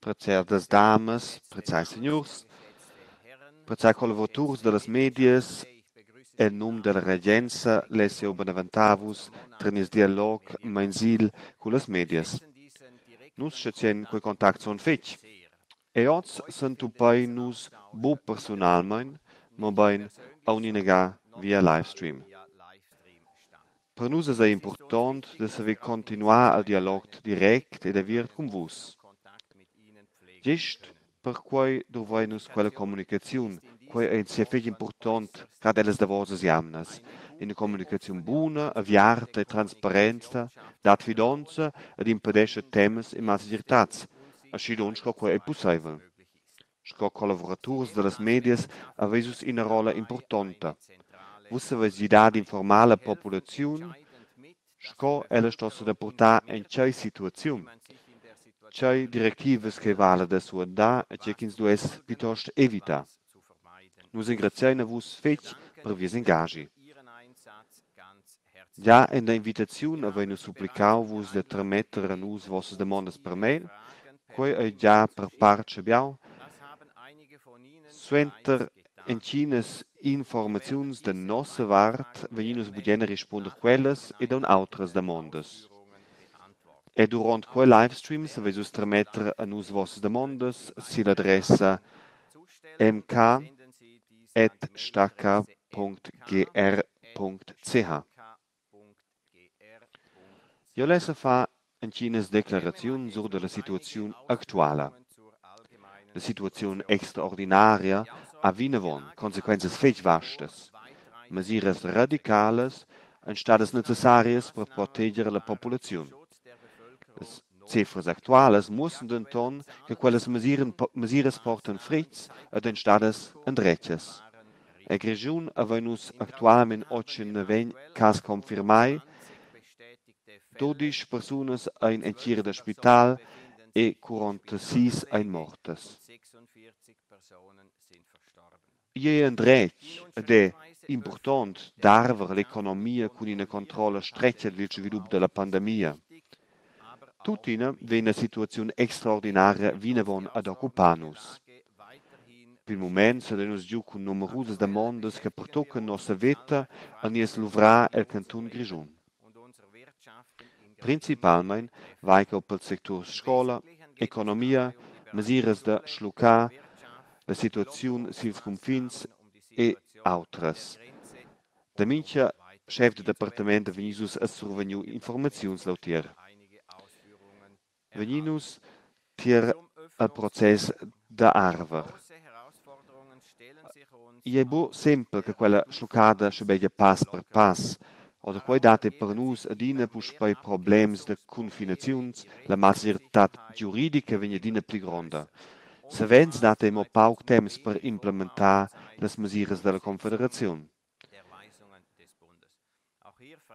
Preziadas damas, preziai signurs, preziai collavuraturs dallas medias, en num dalla regenza less jeu beneventar vus tier nies dialog meinsil cullas medias. Nus schazein quei contact zun fetg. E oz s'entupein nus buc persunalmein, mobein aunc inaga via livestream. Per nus eis ei impurtont da saver continuar il dialog direct ed aviert cun vus. Gest perquei dovrein nus quella communicaziun. Quei ei sia fetg impurtont grad ellas davosas jamnas. Ina communicaziun buna, aviarta e transparenta dat fidonza ed impedescha temas e malsegirtads, aschi lunsch sco quei ei pusseivel. Sco collavuraturs dallas medias haveis vus ina rolla impurtonta. Vus saveis gidar d'informar la populaziun sco ella sto sedepurtar en tgei situaziun, tgei directivas che vala da suandar e tgei ch'ins duess plitost evitar. Nus engraziein a vus fetg per vies engaschi. Gia en la invitaziun havein nus supplicau vus da trametter a nus vossas damondas per mail. Quei ei gia per part schabiau. Suenter entginas informaziuns da nossa vart vegnin nus bugen a rispunder quellas ed aunc autras damondas. E duront quei livestream saveis vus trametter a nus vossas damondas silla adressa mk@stacca.gr.ch. Jeu less far entginas declaraziuns sur dalla situaziun actuala. La situaziun extraordinaria ha vinavon consequenzas fetg vastas. Mesiras radicalas ein stadas necessarias per proteger la populaziun. Las cefras actualas muossan denton che quellas mesiras portan fretgs ed ein stadas endretgas. El Grischun havein nus actualmein 89 cass confirmai, 12 persunas ein en tgira da spital e 46 ein mortas. Igl ei endretg ed è impurtont d'arver l'economia cun ina controlla stretga dil svilup dalla pandemia. Tuttina vegn la situaziun extraordinaria vinavon ad occupar nus. Pil mument sedein nus giu cun numerusas damondas che pertuccan nossa veta e nies luvrar el cantun Grischun. Principalmein va ei cheu pels secturs scola, economia, mesiras da schluccar, la situaziun sils cunfins e autras. Da mintga schef da departament vegnis vus a survegniu informaziuns leutier. Vegnin nus tier al process da arver. Igl ei buc sempel che quella schluccada schabegia pass per pass. Oder quei dat ei per nus adina puspei problems da cunfinaziuns, la malsegirtad giuridica vegn adina pli gronda. Savens dat ei mo pauc temps per implementar las mesiras dalla Confederaziun.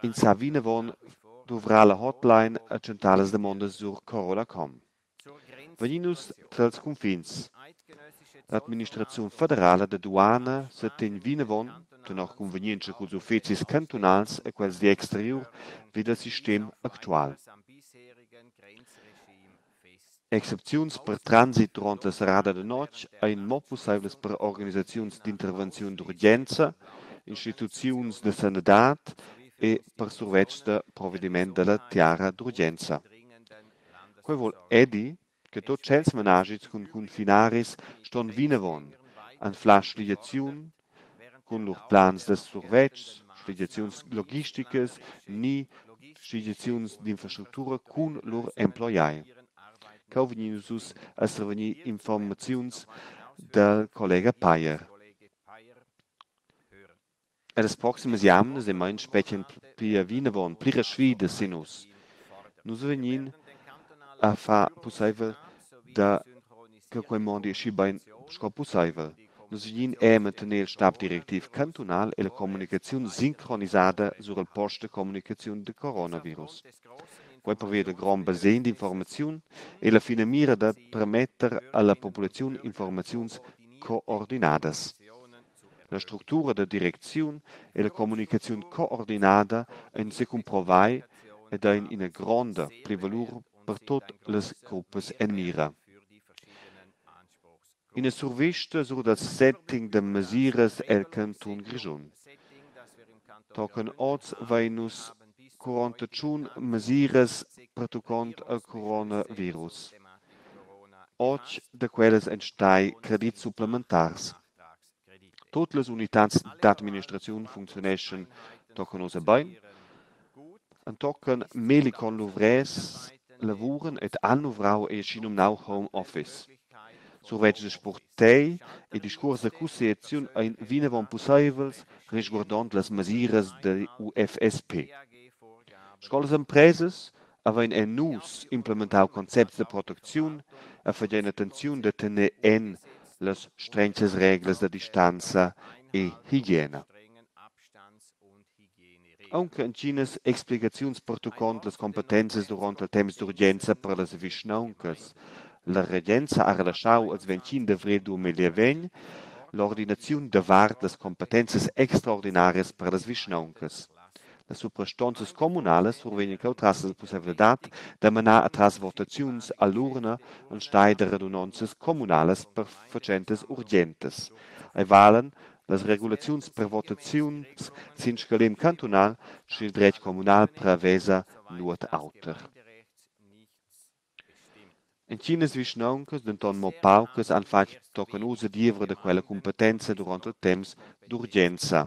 Ins sa vinavon duvrar la hotline e tschentar las damondas sur Coronacom. Vegnin nus tals cunfins. L'administraziun federala da duana setegn vinavon, tenor cunvegnientscha culs uffecis cantunals e quels digl exteriur, vid il sistem actual. Excepziuns per transit duront la serrada da notg ein mo pusseivlas per organisaziuns d'intervenziun d'urgenza, instituziuns da sanadad e per survetschs da provediment dalla tiara d'urgenza. Quei vul era dir che tut tschels menaschis cun cunfinaris ston vinavon anflar sligiaziun cun lur plans da survetschs, sligiaziuns logisticas ni sligiaziuns d'infrastructura cun lur emploiai. Cheu vegnin nus uss a survegnir informaziuns dal collega Payer. Ellas proximas jamnas e meins spetgan pia vinavon pliras sfidas sin nus. Nus vegnin a far pusseivel da che quei mondi aschi bein sco pusseivel. Nus vegnin era a mantener il stab directiv cantunal e la communicaziun sincronisada sur il post da communicaziun da coronavirus. Quei pervia dil grond basegn d'informaziun e la finamira da permetter alla populaziun informaziuns coordinadas. La structura da direcziun e la communicaziun coordinada ein secumprovai ed ein ina gronda plivalur per tut las gruppas en mira. Ina survesta sur dal setting da mesiras el cantun Grischun. Tochen oz vein nus 41 mesiras pertuccont il coronavirus. Otg da quellas ein stai credits supplementars. Tut las unitads d'administraziun funcziuneschan tochen ussa bein. Entochen melli conluvrers lavuran ed han luvrau egl schinumnau home office. Survetschs da spurtegl e discuors da cussegliaziun ein vinavon pusseivels risguardond las mesiras da UFSP. Sco las empresas havein era nus implementau concepts da protecziun e fagein attenziun da tener en las stregnas reglas da distanza e higiena. Aunc entginas explicaziuns pertuccont las cumpetenzas duront il temps d'urgenza per las vischnauncas. La regenza ha relaschau ils 25 d'avrel 2020 l'ordinaziun davart las cumpetenzas extraordinarias per las vischnauncas. Las suprastonzas communalas survegnan cheutras la pusseivladad da menar atras votaziuns all'urna enstagl da radunonzas communalas per fatschentas urgentas. Ei valan las regulaziuns per votaziuns sin scalem cantunal, sch'il dretg communal prevesa nuot auter. Entginas vischnauncas, denton mo paucas, han fatg tochen ussa diever da quella cumpetenza duront il temps d'urgenza.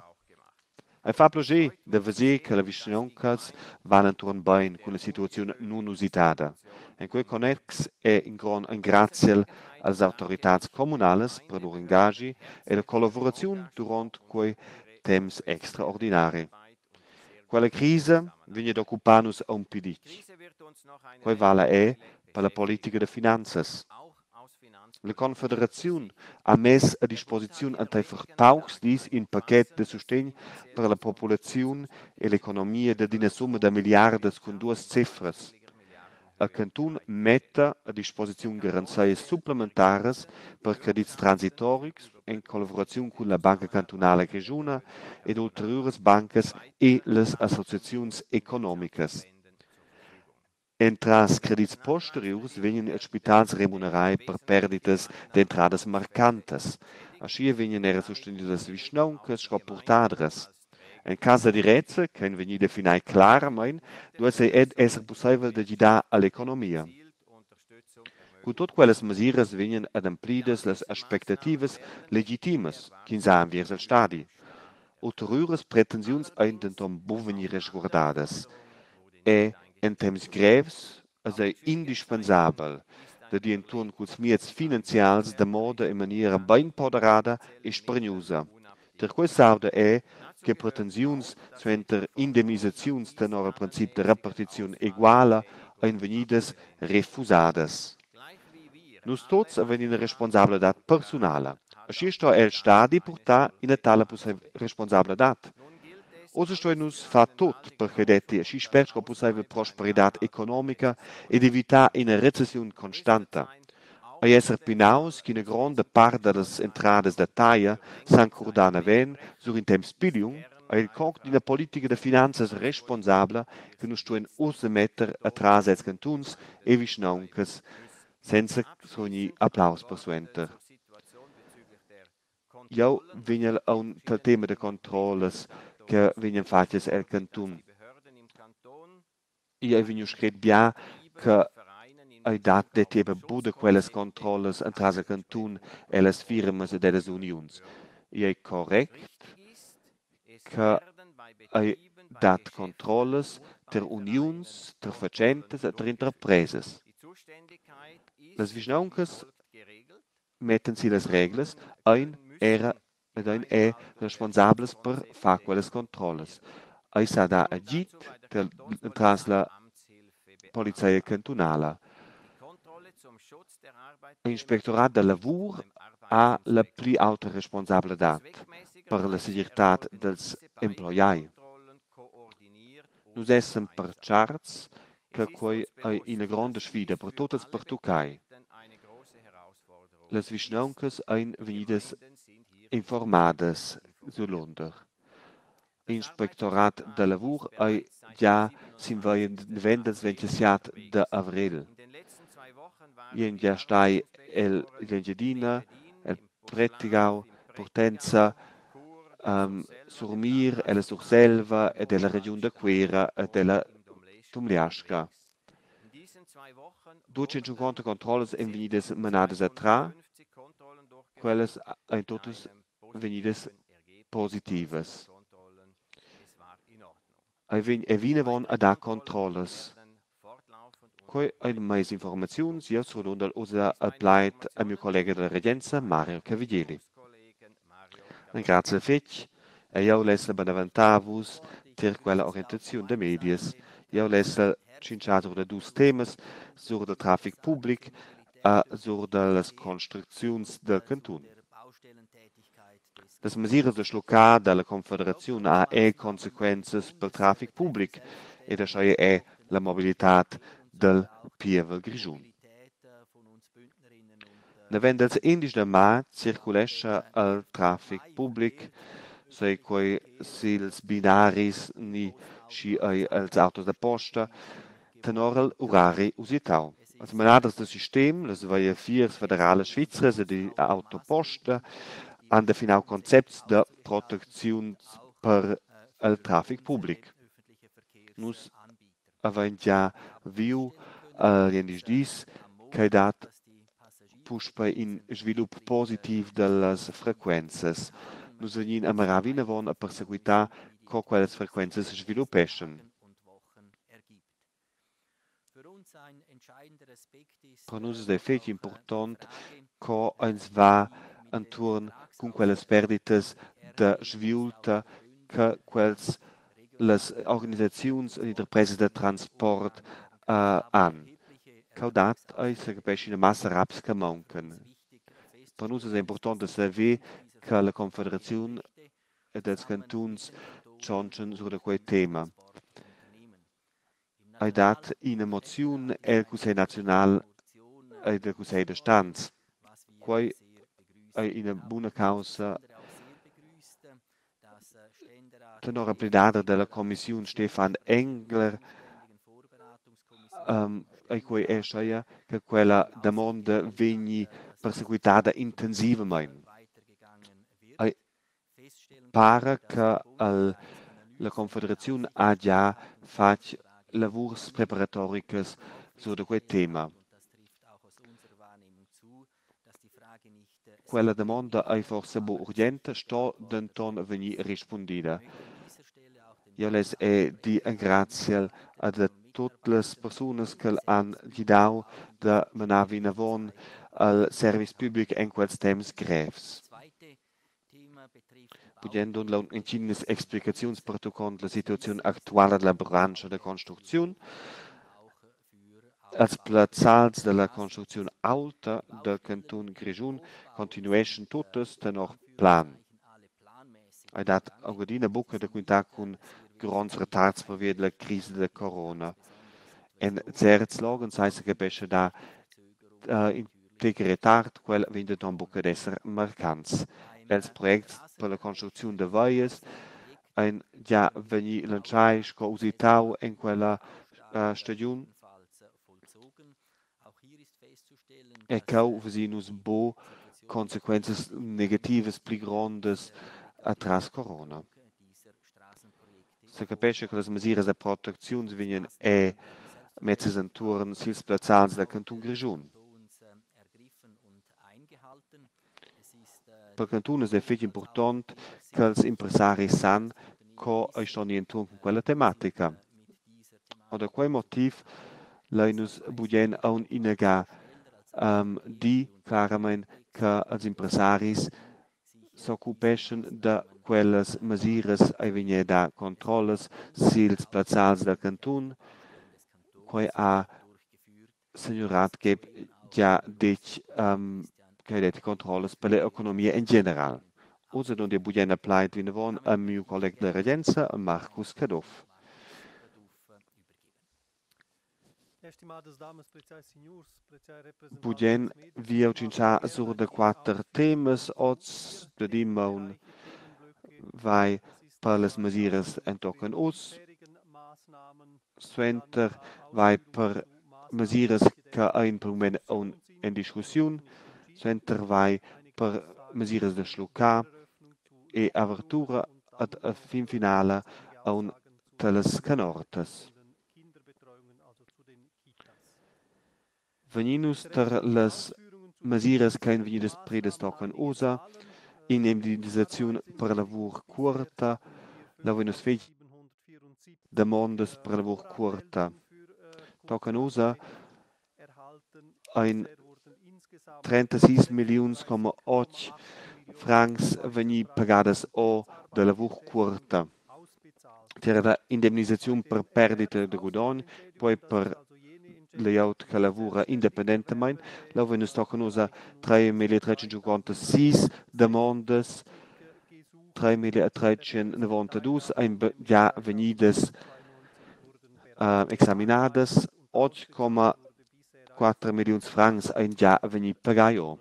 Ei fa plascher da veser che las vischnauncas van entuorn bein cun la situaziun nunusitada. En quei connex ei in grond engraziel allas autoritads communalas per lur engaschi e la collaboraziun duront quei temps extraordinari. Quella crisa vegn ad occupar nus aunc pli ditg. Quei vala era per la politica da finanzas. La Confederaziun ha mess a disposiziun enteifer paucs dis in pachet da sustegn per la populaziun e l'economia dad ina summa da milliardas cun duas cefras. Il cantun metta a disposiziun garanzias supplementaras per credits transitorics en collaboraziun cun la Banca cantunala grischuna ed ulteriuras bancas e las associaziuns economicas. Entras credits posteriurs vegnan ils spitals remunerai per perditas d'entradas marcantas. Aschia vegnan era sustenidas las vischnauncas sco purtadras. En cass da direzza, ch'ein vegni definai claramein, duess ei esser pusseivel da gidar all'economia. Cun tut quellas mesiras vegnan ademplidas las aspectativas legitimas ch'ins ha enviers il stadi. Ulteriuras pretensiuns ein denton buca vegnir risguardadas. Era en temps grevs eis ei indispensabel dad ir entuorn culs mieds finanzials da moda e maniera beinponderada e spargnusa. Tier quei s'auda era che pretensiuns suenter indemnisaziuns tenor il princip da repartiziun eguala ein vegnidas refusadas. Nus tuts havein ina responsabladad persunala. Aschia sto era il stadi purtar ina tala responsabladad. Ussa stuein nus far tut per ch'ei detti aschi spert sco pusseivel prosperitad economica ed evitar ina recessiun constanta. Ei esser pinaus ch'ina gronda part dallas entradas da taglia san curdar naven sur in temps pli liung, ei il coc d'ina politica da finanzas responsabla che nus stuein ussa metter atras els cantuns e vischnauncas senza survegnir applaus persuenter. Jeu vegnel aunc tal tema da controllas che vegnan fatgas el cantun. Igl ei vegniu scret bia che ei dat detti eben buca da quellas controllas entras il cantun ellas firmas ed ellas uniuns. Igl ei correct che ei dat controllas tier uniuns, tier fatschentas e tier interpresas. Las vischnauncas mettan si las reglas, ein era ed ein era responsablas per far quellas controllas. Ei sa dar agid entras la polizia cantunala. L'inspectorat da lavur ha la pli aulta responsabladad per la segirtad dals emploiai. Nus essan pertscharts che quei ei ina gronda sfida per tut ils pertuccai. Las vischnauncas ein vegnidas informadas surlunder. L'inspectorat da lavur ei gia sin via naven dals 27 d'avrel. Igl ein gia stai ell'Engiadina, Prättigau, Purtenza, Surmir, ella Surselva ed ella regiun da Cuera ed ella Tumliasca. 250 controllas ein vegnidas menadas atras, quellas ein tuttas vegnidas positivas. Ei vegn era vinavon a dar controllas. Quei ein mias informaziuns. Jeu surdondel ussa il plaid a miu collega dalla regenza, Mario Cavigelli. Grazia fetg. E jeu lessel beneventar vus tier quella orientaziun da medias. Jeu lessel tschintschar sur da dus temas, sur dal traffic public e sur dallas construcziuns dal cantun. Las mesiras da schluccar dalla Confederaziun ha era consequenzas pel traffic public ed aschia era la mobilitad dal pievel grischun. Naven dals 11 da matg circulescha il traffic public, sei quei sils binaris ni schi ei els autos da posta, tenor il urari usitau. Els manaders da sistem, las Viafiers federalas svizras ed Autoposta han definau concepts da protecziun per il traffic public. Nus havein gia viu gliendisdis dis ch'ei dat puspei in svilup positiv dallas frequenzas. Nus vegnin a mirar vinavon a persequitar co quellas frequenzas sviluppeschan. Per nus es ei fetg impurtont co ins va entuorn cun quellas perditas da sviulta che quels las organisaziuns ed interpresas da transport han. Cheu dat ei secapescha ina massa raps che mauncan. Per nus es ei impurtont da saver che la Confederaziun ed els cantuns tschontschan sur da quei tema. Ei dat ina moziun el Cussegl naziunal ed el Cussegl da stans. Quei ei ina buna caussa. Tenor il pledader dalla cumissiun Stefan Engler ei quei aschia che quella damonda vegni persequitada intensivamein. Ei para che la Confederaziun ha gia fatg lavurs preparatoricas sur da quei tema. Quella damonda ei forsa buc urgenta, sto denton vegnir rispundida. Jeu less era dir engraziel a tut las persunas che han gidau da menar vinavon al service public en quels temps grevs. Bugen dun lu entginas explicaziuns pertuccont la situaziun actuala dalla branscha da construcziun. Els plazzals dalla construcziun aulta dal cantun Grischun continueschan tuttas tenor plan. Ei dat aunc adina buca da quintar cun gronds retards pervia dalla crisa da corona. En certs loghens sai secapescha dar in tec retard, quel vegn denton buca ad esser marcants. Els projects per la construcziun da vias ein gia vegni lantschai sco usitau en quella stagiun. E cheu vesin nus buc consequenzas negativas pli grondas atras corona. Secapescha che las mesiras da protecziun vegnan era messas entuorn sils plazzals dal cantun Grischun. Per cantun es ei fetg impurtont ch'ils impressaris san co ei ston ir entuorn cun quella tematica. Or da quei motiv lein nus bugen aunc inaga dir claramain che els impressaris s'occupeschan da quellas mesiras. Ei vegn era dar controllas sils plazzals dal cantun. Quei ha signur Rathgeb gia detg che detti controllas per l'economia en general. Ussa dun jeu bugen il plaid vinavon a miu collega dalla regenza, Marcus Caduff. Bugen vi jeu tschintschar sur da quater temas oz da damaun vai per las mesiras entochen uss. Suenter vai per mesiras che ein per il mument aunc en discussiun. Suenter vai per mesiras da schluccar e avertura ad a fin finala aun talas canortas. Vegnin nus tar las mesiras ch'ein vegnidas pridas tochen ussa, indemnisaziun per lavur cuorta, leu vein nus fetg damondas per lavur cuorta. Tochen ussa ein 36 milliuns 8 francs vegni pagadas o da lavur cuorta. Tier la indemnisaziun per perdita da gudogn, quei per layout che lavura independentamain, leu vein nus tochen ussa 3356 damondas, 3392 ein già vegnidas examinadas, 8,4 milliuns francs ein già vegni pagai o.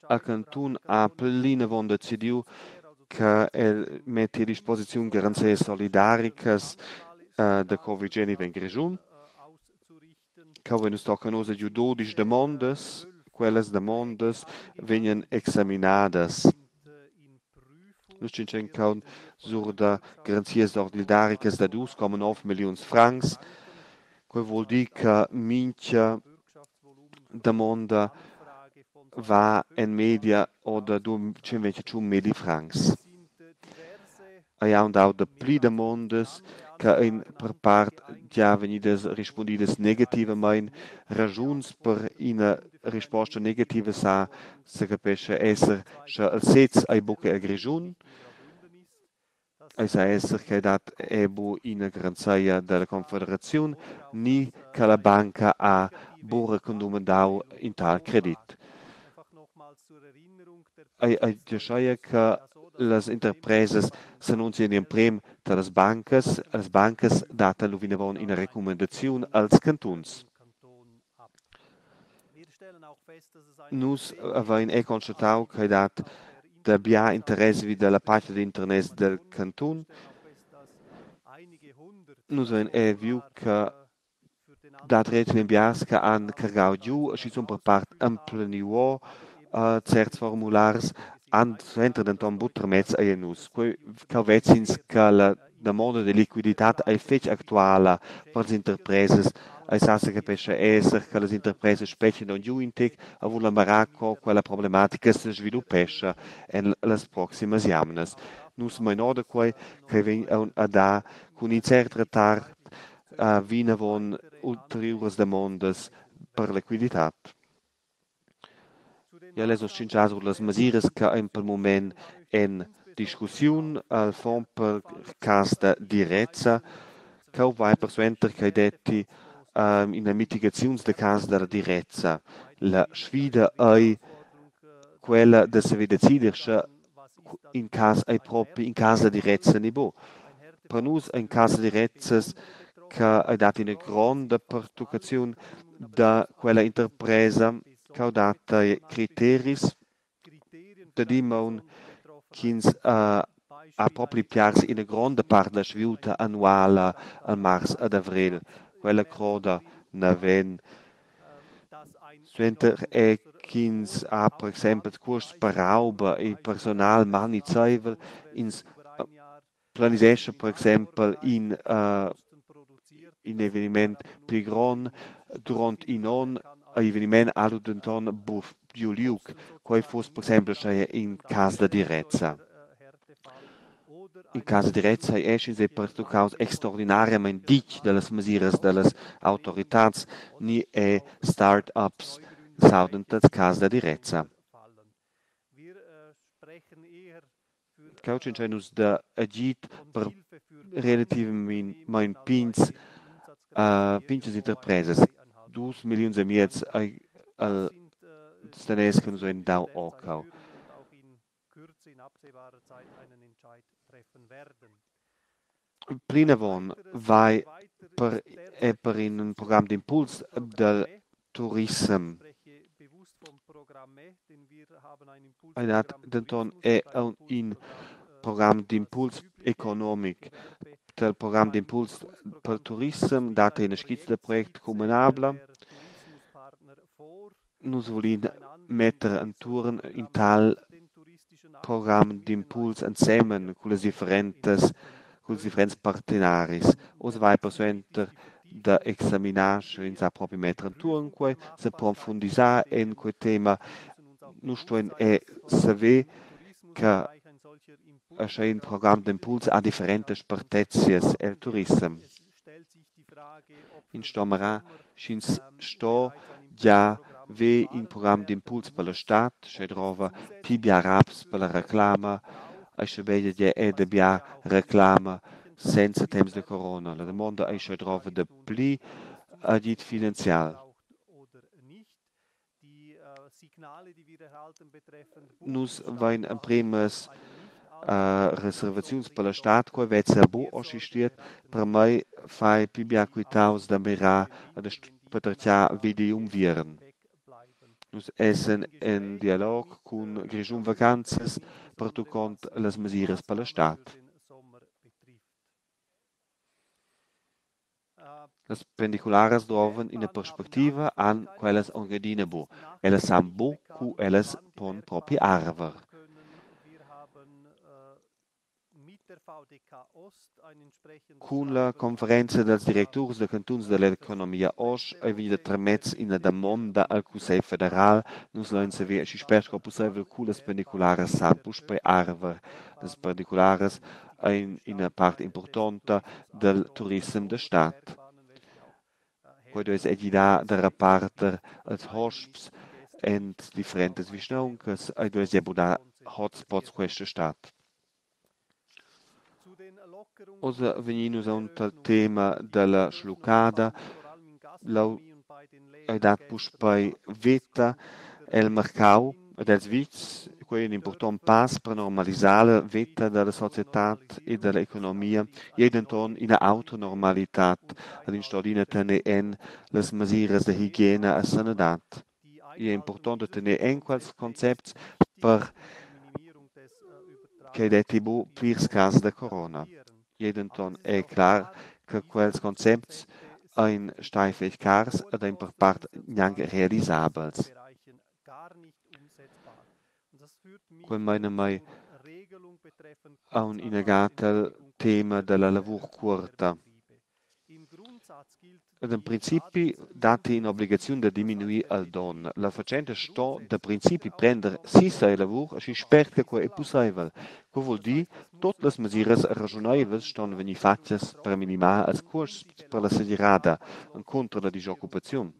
Il cantun ha plinavon decidiu che el metti a disposiziun garanzias solidaricas da Covid-19 en Grischun. Cheu vein nus tochen ussa giu 12 damondas. Quellas damondas vegnan examinadas. Nus tschintschein cheu sur da garanzias solidaricas da 2,9 milliuns francs. Quei vul dir che mintga damonda va en media o da 221 milli francs. Ei haun dau dapli damondas che ein per part gia vegnidas rispundidas negativamein. Raschuns per ina risposta negativa sa secapescha esser sche el sez ei buca el Grischun. Ei sa esser che dat è bu ina garanzia dalla Confederaziun ni che la banca ha bu recumandau in tal credit. Ei ei aschia che las interpresas s'annunzian emprem dallas bancas, las bancas dattan lu vinavon ina recumandaziun als cantuns. Nus havein era constatau ch'ei dat da bia interess vi dalla pagina d'internet del cantun. Nus havein era viu che dat relativ biars che han cargau giu, schizun per part empleniu certs formulars, han suenter denton buc tramess a nus. Quei cheu vezins che la damonda de liquiditad ei fetg actuala per las interpresas. Ei sa secapescha esser che las interpresas spetgan aunc giu in tec e vulan mirar co quella problematica se sviluppescha en las proximas jamnas. Nus mein da quei che vegn aunc a dar cun in cert retard vinavon ulteriuras damondas per liquiditad. Ja less uss tschintschar sur las mesiras che ein pel mument en discussiun al fond per cas da direzza. Cheu vai persuenter ch'ei detti ina mitigaziun da cas dalla direzza. La sfida ei quella da saver decider sche in cas ei propi in cas da direzza ni buc. Per nus ein cas da direzzas che ei dat ina gronda pertuccaziun da quella interpresa ch'eu dat criteris da dimaun ch'ins ha propi piars ina gronda part dalla sviulta annuala al mars ad avrel. Quella croda naven. Suenter è ch'ins ha per exempel cuosts per rauba e personal malnizeivel, ins planisescha per exempel in eveniment pli grond duront in onn, eveniment ha lu denton buc giu liug. Quei fuss per exempel sche in cas da direzza. In cas da direzza ei sch'ins ei pertuccaus extraordinariamein ditg dallas mesiras dallas autoritads ni è start-ups s'audan tals cas da direzza. Cheu tschintschein nus da agid per relativamein pigns pintgas interpresas. 2,5 milliuns ei el daners che nus vein dau o cheu. Plinavon vai per è per in program d'impuls dal turissem. Ei dat denton è in program d'impuls economic. Del program d'impuls per turissem dat ina skizza da project communabla. Nus vulin metter entuorn in tal program d'impuls ensemen cullas differentas culs differents partenaris. Ussa vai persuenter da examinar, sche ins sa propi metter entuorn quei, seprofundisar en quei tema. Nus stuein è saver che sche in program d'impuls ha differentas spertezias el turissem. Ins sto mirar, sch'ins sto gia ver in program d'impuls per la stad, sch'ei drova pli bia raps per la reclama, ei schabegia gie era dabia reclama senza temps da corona. La damonda ei sch'ei drova dapli agid finanzial. Nus vein empremas reservaziuns per la stad, quei vezza buc aschi schliet. Per mei fai pli bia quitaus da mirar e da patertgar vid igl unviern. Nus essan en dialog cun Grischun Vacanzas pertuccont las mesiras per la stad. Las pendicularas drovan ina perspectiva, han quellas aunc adina buc. Ellas san buc cu ellas pon propi arver. Cun la conferenza dals directurs da cantuns dall'economia oz ei vegnida tramess ina damonda al Cussegl federal. Nus lein saver aschi spert sco pusseivel cu las pendicularas san puspei arver. Las pendicularas ein ina part impurtonta dil turissem da stad. Quei duess era gidar da reparter ils hosps en differentas vischnauncas. Ei duess era buca dar hotspots questa stad. Ussa vegnin nus aunc al tema dalla schluccada. Leu ei dat puspei veta el marcau ed els vitgs. Quei ei in impurtont pass per normalisar la veta dalla societad e dalla economia. Ei ei denton ina autra normalitad ed ins sto adina tener en las mesiras da higiena e sanadad. Igl ei impurtont da tener en quels concepts per ch'ei detti buc plirs cass da corona. Igl ei denton era clar che quels concepts ein stai fetg cars ed ein per part gnanc realisabels. Quei meina mei aunc inagada al tema dalla lavur cuorta. Ed en principi datti in'obligaziun da diminuir il donn. La fatschenta sto da principi prender si sia lavur aschi spert che quei ei pusseivel. Quei vul dir, tut las mesiras raschuneivlas ston vegnir fatgas per minimar ils cuosts per la segirada encunter la dischoccupaziun.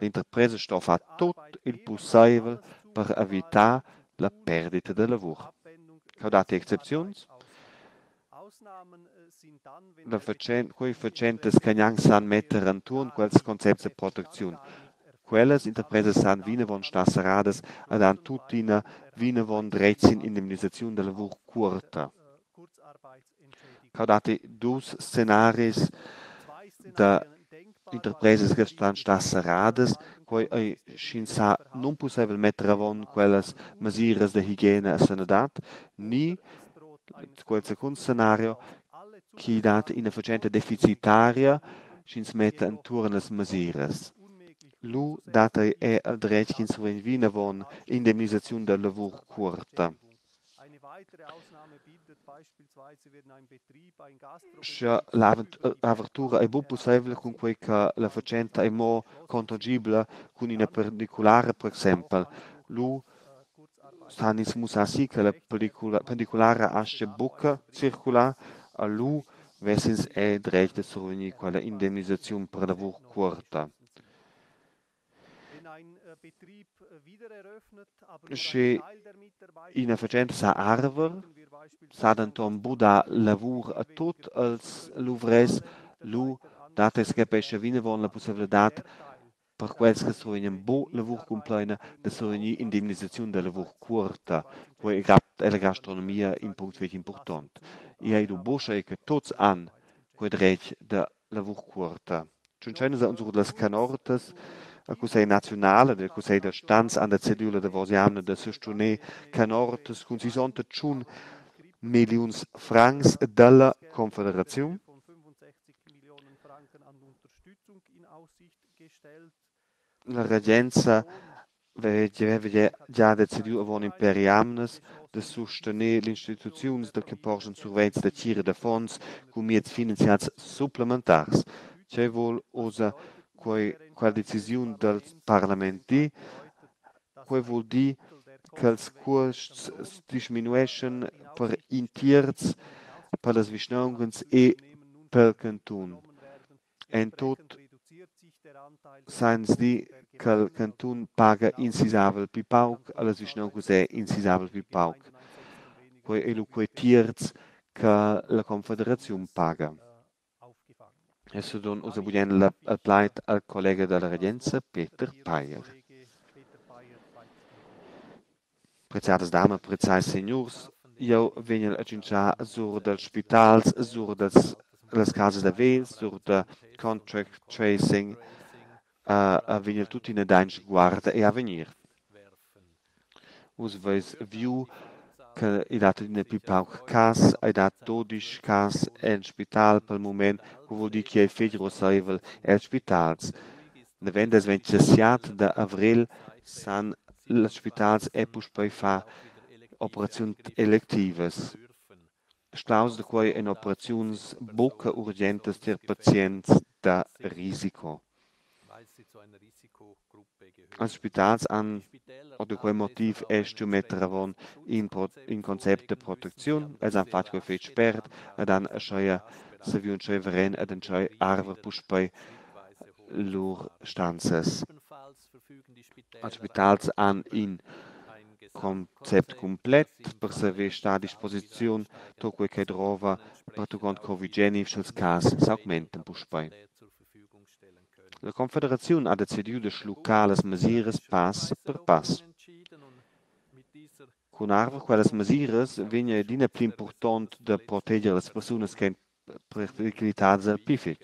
L'interpresa sto far tut il pusseivel per evitar la perdita da lavur. Cheu datti excepziuns. La quei fatschentas che gnanc san metter entuorn quels concepts da protecziun. Quellas interpresas san vinavon star serradas ed han tuttina vinavon dretg sin indemnisaziun da lavur cuorta. Cheu datti dus scenaris da interpresas che ston star serradas. Quei ei sch'ins sa nunpusseivel metter avon quellas mesiras da higiena e sanadad ni quel secund scenario ch'i dat ina fatschenta deficitaria sch'ins metta entuorn las mesiras. Lu dat ei era il dretg ch'ins survegn vinavon indemnisaziun da lavur cuorta. Sche l'avertura ei buca pusseivla cunquei che la fatschenta ei mo contongibla cun ina pendiculara per exempel, lu san ins mussar si che la pendiculara astga buca circular e lu vess ins era dretg da survegnir quella indemnisaziun per lavur cuorta. Sche ina fatschenta sa arver, sa denton buca dar lavur a tut ils luvrers, lu dat ei secapescha vinavon la pusseivladad per quels che survegnan buca lavur cumpleina da survegnir indemnisaziun da lavur cuorta. Quei ei grad ella gastronomia in punct fetg impurtont. Igl ei lu buca sch'ei che tuts han quei dretg da lavur cuorta. Tschunchein nus aunc sur las canortas al Cussegl naziunal ed il Cussegl da stans han decidiu la davos jamna da sustener canortas cun 68 milliuns francs dalla Confederaziun. La regenza veva gia decidiu avon in pèr jamnas da sustener las instituziuns da che porschan survetschs da tgira d'affons cun mieds finanzials supplementars. Tgei vul ussa quei, quella decisiun dal parlament dir? Quei vul dir ch'ils cuosts disminueschan per in tierz per las vischnauncas e pel cantun. En tut san ins dir ch'il cantun paga in sisavel pli pauc, allas vischnauncas è in sisavel pli pauc. Quei ei lu quei tierz che la confederaziun paga. Adesso don ussa bugen il plaid al collega dalla regenza Peter Peyer. Preziadas damas, preziai signurs, jeu vegnel a tschintschar sur dals spitals, sur dals las casas da vegls, sur da contact tracing, a vegnel tuttina dar in sguard egl avegnir. Vus veis viu che i dat adina pli pauc cas, ei dat 12 cas en spital pel mument, quei vul dir che ei fetg ruasseivel els spitals. Naven dals 27 da avrel san ils spitals è puspei far operaziuns electivas. Sclaus da quei ein operaziuns buca urgentas tier pazients da risico. Els spitals han ord quei motiv è stuiu metter avon in concept de protecziun. Els han fatg quei fetg spert ed han aschia saviu entscheiver en ed entscheiver arver puspei lur stanzas. Els spitals han in concept cumplet per saver star a disposiziun tot quei che drova pertuccont Covid-19 sch'ils cas s'augmentan puspei. La Confederaziun ha decidiu da schluccar las mesiras pass per pass. Cun arver quellas mesiras vegn ei adina pli impurtont da proteger las persunas ch'ein periclitadas al pli fetg.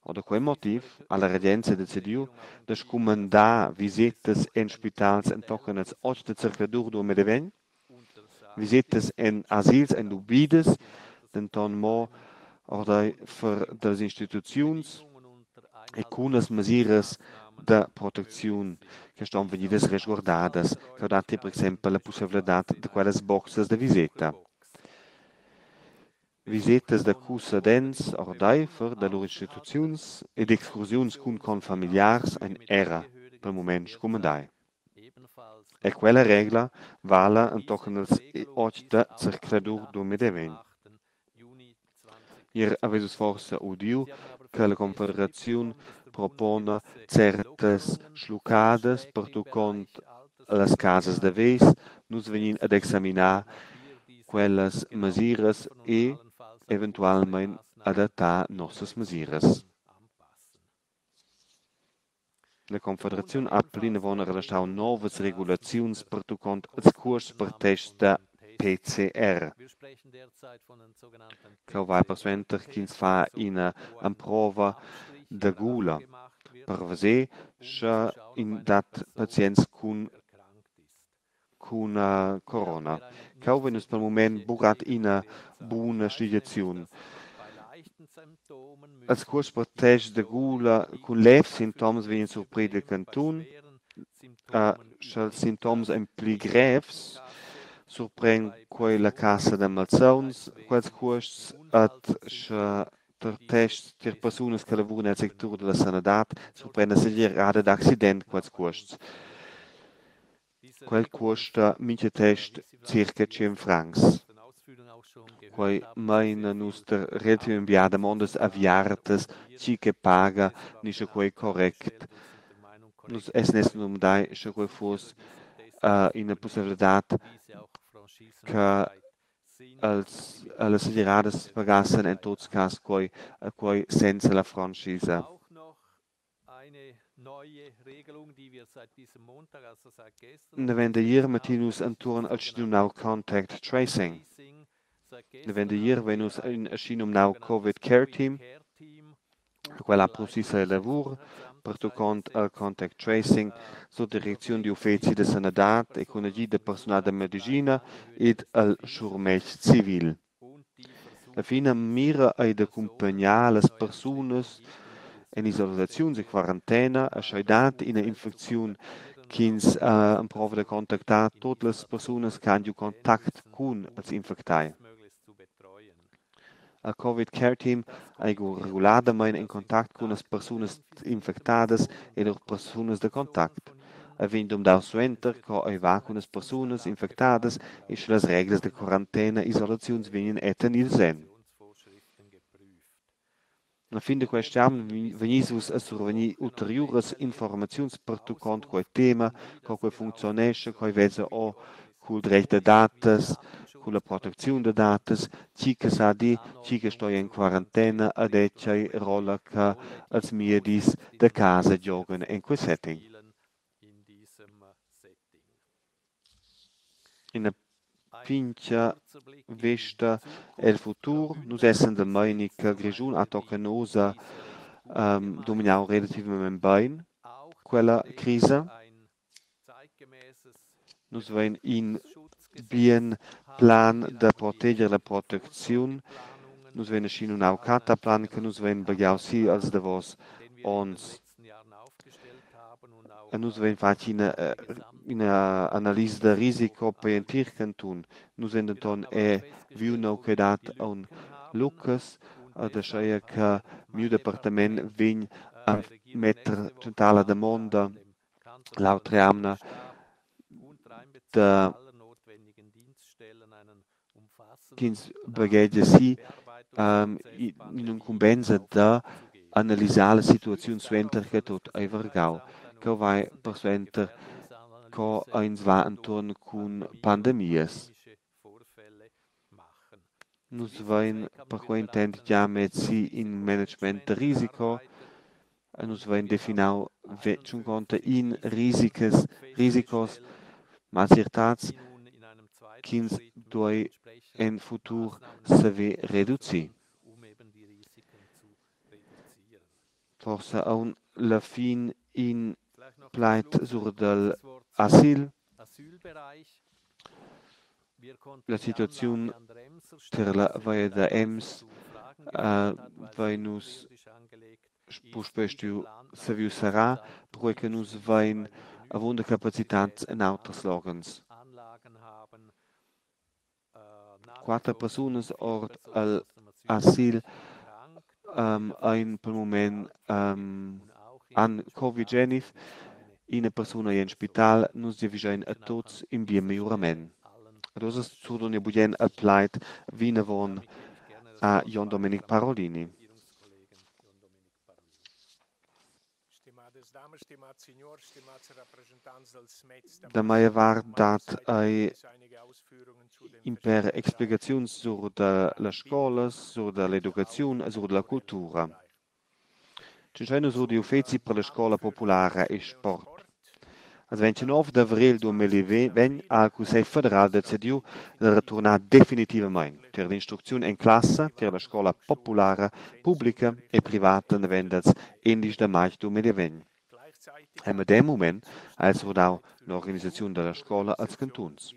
Ord quei motiv ha la regenza decidiu da scumandar visetas en spitals entochen als 8 da zercladur 2020. Visetas en asils ein lubidas, denton mo ordeifer dallas instituziuns e cun las mesiras da protecziun che ston vegnidas resguardadas. Cheu dat ei per exempel la pusseivladad da quellas boxas da viseta. Visetas da cussadents ordeifer da lur instituziuns ed excursiuns cun confamiliars ein era pel mument scumandai. E quella regla vala entochen als 8 da zercladur 2020. Ier haveis vus forsa udiu che la Confederaziun propona certas schluccadas pertuccont las casas da vegls. Nus vegnin ad examinar quellas mesiras e eventualmein adattar nossas mesiras. La Confederaziun ha plinavon relaschau novas regulaziuns pertuccont ils cuosts per tests da PCR. Cheu va persuenter ch'ins fa ina emprova da gula per veser, sche in dat pazients cun corona. Cheu vein nus pel mument buc ad ina buna sligiaziun. Els cuosts per tests da gula cun levs sintoms vegnan surpri dil cantun. Sch'ils sintoms ein pli grevs, surpren quei la cassa da malsauns quels cuosts, et sche per tests tier persunas che lavuran el sectur dalla sanadad surpren la segirada d'accident quels cuosts. Quel cuosta mintga test circa 100 francs. Quei meina nus ter relativament bia damondas aviartas, tgi che paga, ni sche quei è correct. Nus essen esser dumandai, sche quei fuss ina pusseivladad che els, las segiradas pagassen en tots cass quei senza la franschisa. Naven da ier mettin nus entuorn al schinumnau Contact Tracing. Naven da ier vein nus in schinumnau Covid Care Team. Quella ha procissa lavur pertuccont al contact tracing sut direcziun d'uffeci da sanadad e cun agid da personal da medischina ed al schurmetg civil. La fina mira ei d'accumpagnar las persunas En isolaziuns e quarantena e sch'ei dat ina infecziun ch'ins emprova da contactar tut las persunas che han giu contact cun ils infectai. Il Covid Care Team ei regularmein en contact cun las persunas infectadas e lur persunas da contact. Ei vegn dumandau suenter co ei va cun las persunas infectadas e sche las reglas da quarantena e isolaziuns vegnan era tenidas en. Alla fin da quest'jamna vegnis vus a survegnir ulteriuras informaziuns pertuccont quei tema, co quei funcziunescha, co ei vesa ora cul dretg da datas, culla protecziun da datas, tgi che sa dir, tgi che sto en quarantena ed è tgei rolla che els miedis da casa giogan en quei setting. Ina pintga vesta el futur. Nus essan del meini che Grischun ha tochen ussa dominau relativamein bein quella crisa. Nus vein in bien plan da proteger la protecziun. Nus vein aschinumnau Cataplan che nus vein baghiau si els davos onns. E nus vein fatg ina analisa da risico per entir cantun. Nus vein denton è viu neu che dat aunc luccas ed aschia che miu departament vegn a metter tschentar la damonda l'autra jamna da ch'ins baghegia si in'incumbensa da analisar la situaziun suenter che tut ei vargau. Cheu vai persuenter co ins va entuorn cun pandemias. Nus vein per quei intent gia mess si in management da risico e nus vein definau 51 risicas, risicos malsiertads ch'ins duei en futur saver reducir. Forsa aunc la fin in plaid sur dal asil. La situaziun ter la Valle da Ems vein nus puspei stuiu saviu serrar, perquei che nus vein avunda capacitads en auters loghens. Quater persunas ord el asil ein pel mument han Covid-geniv, ina persuna ei en spital, nus giavischein a tuts in bien megliurament. Ed ussa surdon jeu bugen il plaid vinavon a Jon Domenic Parolini. Da mia vart dat ei in pèr explicaziuns sur da las scolas, sur da l'educaziun e sur da la cultura. Tschentschain nus sur digl uffeci per la scola populara e sport. Als 29 d'avrel 2020 ha il Cussegl federal decidiu da returnar definitivamain tier l'instrucziun en classa tier la scola populara publica e privata naven dals 11 da matg 2020. El medem mument ha el surdau l'organisaziun dalla scola als cantuns.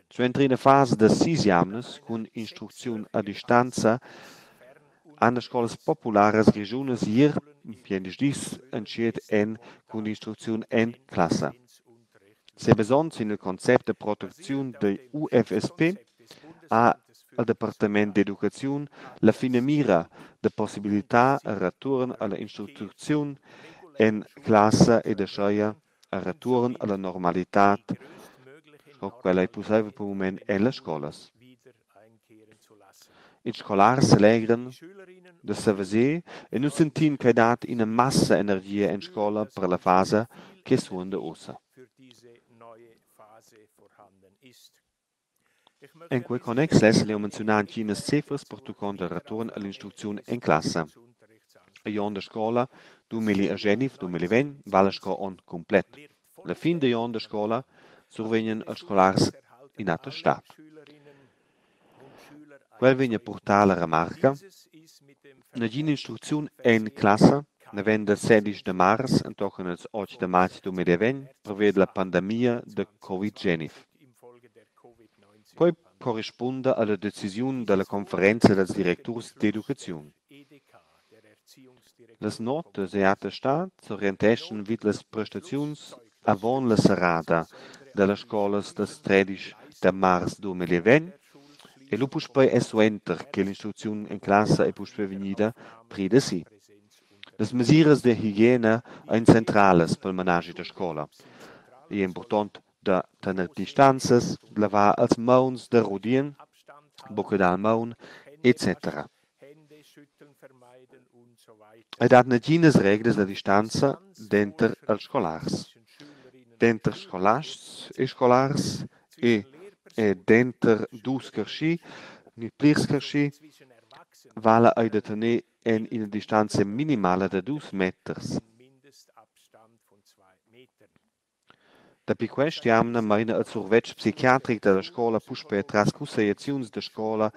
Suenter ina fasa da sis jamnas cun instrucziun a distanza han las scolas popularas grischunas ier gliendisdis entschiet en cun l'instrucziun en classa. Sebasond sin il concept da protecziun da UFSP ha il departament d'educaziun la finamira da possibilitar il retuorn alla instrucziun en classa ed aschia il retuorn alla normalitad sco quella ei pusseivel per mument en las scolas. Ils scolars selegran da seveser e nus sentin ch'ei dat ina massa energia en scola per la fasa che suonda ussa. En quei connex lessel jeu menziunar entginas cefras pertuccont il retuorn all'instrucziun en classa. Igl onn da scola 2019-2020 vala sco onn cumplet. La fin digl onn da scola survegnan ils scolars in attestat. Quel vegn a purtar la remarca: Nagina instrucziun en classa naven dals 16 da mars entochen ils 8 da matg 2020 pervia dalla pandemia da Covid-19. Quei corrispunda alla decisiun dalla conferenza dals directurs d'educaziun. Las notas egl attestat s'orienteschan vid las prestaziuns avon la serrada dallas scolas dils 13 da mars 2020 e lu puspei era suenter che l'instrucziun en classa ei puspei vegnida prida si. Las mesiras da higiena ein centralas pel menaschi da scola. Igl ei impurtont da tener distanzas, lavar ils mauns da rudien, buca dar il maun etc. Ei dat naginas reglas da distanza denter ils scolars. Denter scolasts e scolars e era denter dus carschi ni plirs carschi vala ei da tener en ina distanza minimala da dus meters. Dapi quest'jamna meina il survetsch psichiatric dalla scola puspei atras cussegliaziuns da scola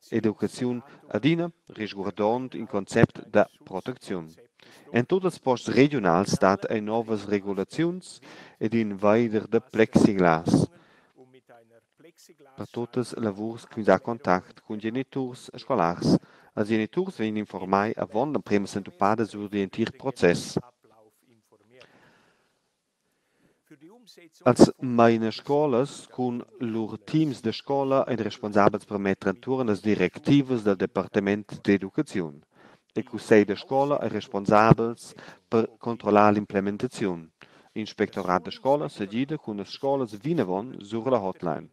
ed educaziun, adina risguardond in concept da protecziun. En tut ils posts regiunals dat ei novas regulaziuns ed in veider da plexiglas per tuttas lavurs ch'ins ha contact cun geniturs e scolars. Ils geniturs vegnan informai avon l'emprema sentupada sur digl entir process. Els meinascolas cun lur teams da scola ein responsabels per metter entuorn las directivas dil departament d'educaziun. Il cussegl da scola ei responsabels per controllar l'implementaziun. Igl inspectorat da scola segida cun las scolas vinavon sur la hotline.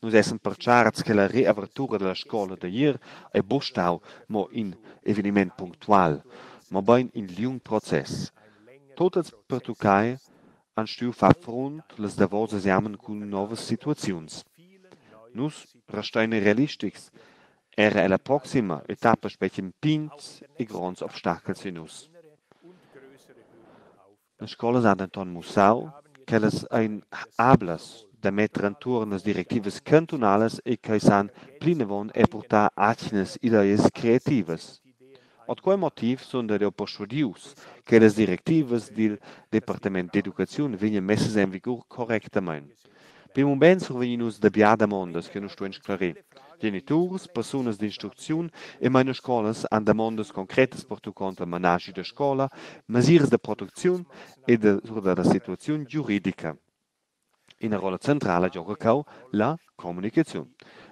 Nus essan pertscharts che la reavertura dalla scola da ier ei buca stau mo in eveniment punctual, mobein in liung process. Tut ils pertuccai han stuiu far frunt las davosas jamnas cun novas situaziuns. Nus restein realistics. Era ella proxima etappa spetgan pigns e gronds obstachels sin nus. Las scolas han denton mussau ch'ellas ein hablas da metter entuorn las directivas cantunalas e ch'ei san plinavon era purtar atgnas ideas creativas. Ord quei motiv sundel jeu perschuadius che las directivas dil departament d'educaziun vegnan messas en vigur correctamein. Pil mument survegnin nus dabia damondas che nus stuein sclarir. Geniturs, persunas d'instrucziun e meinascolas han damondas concretas pertuccont il menaschi da scola, mesiras da protecziun e sur dalla situaziun giuridica. Ina rolla centrala gioga cheu la communicaziun.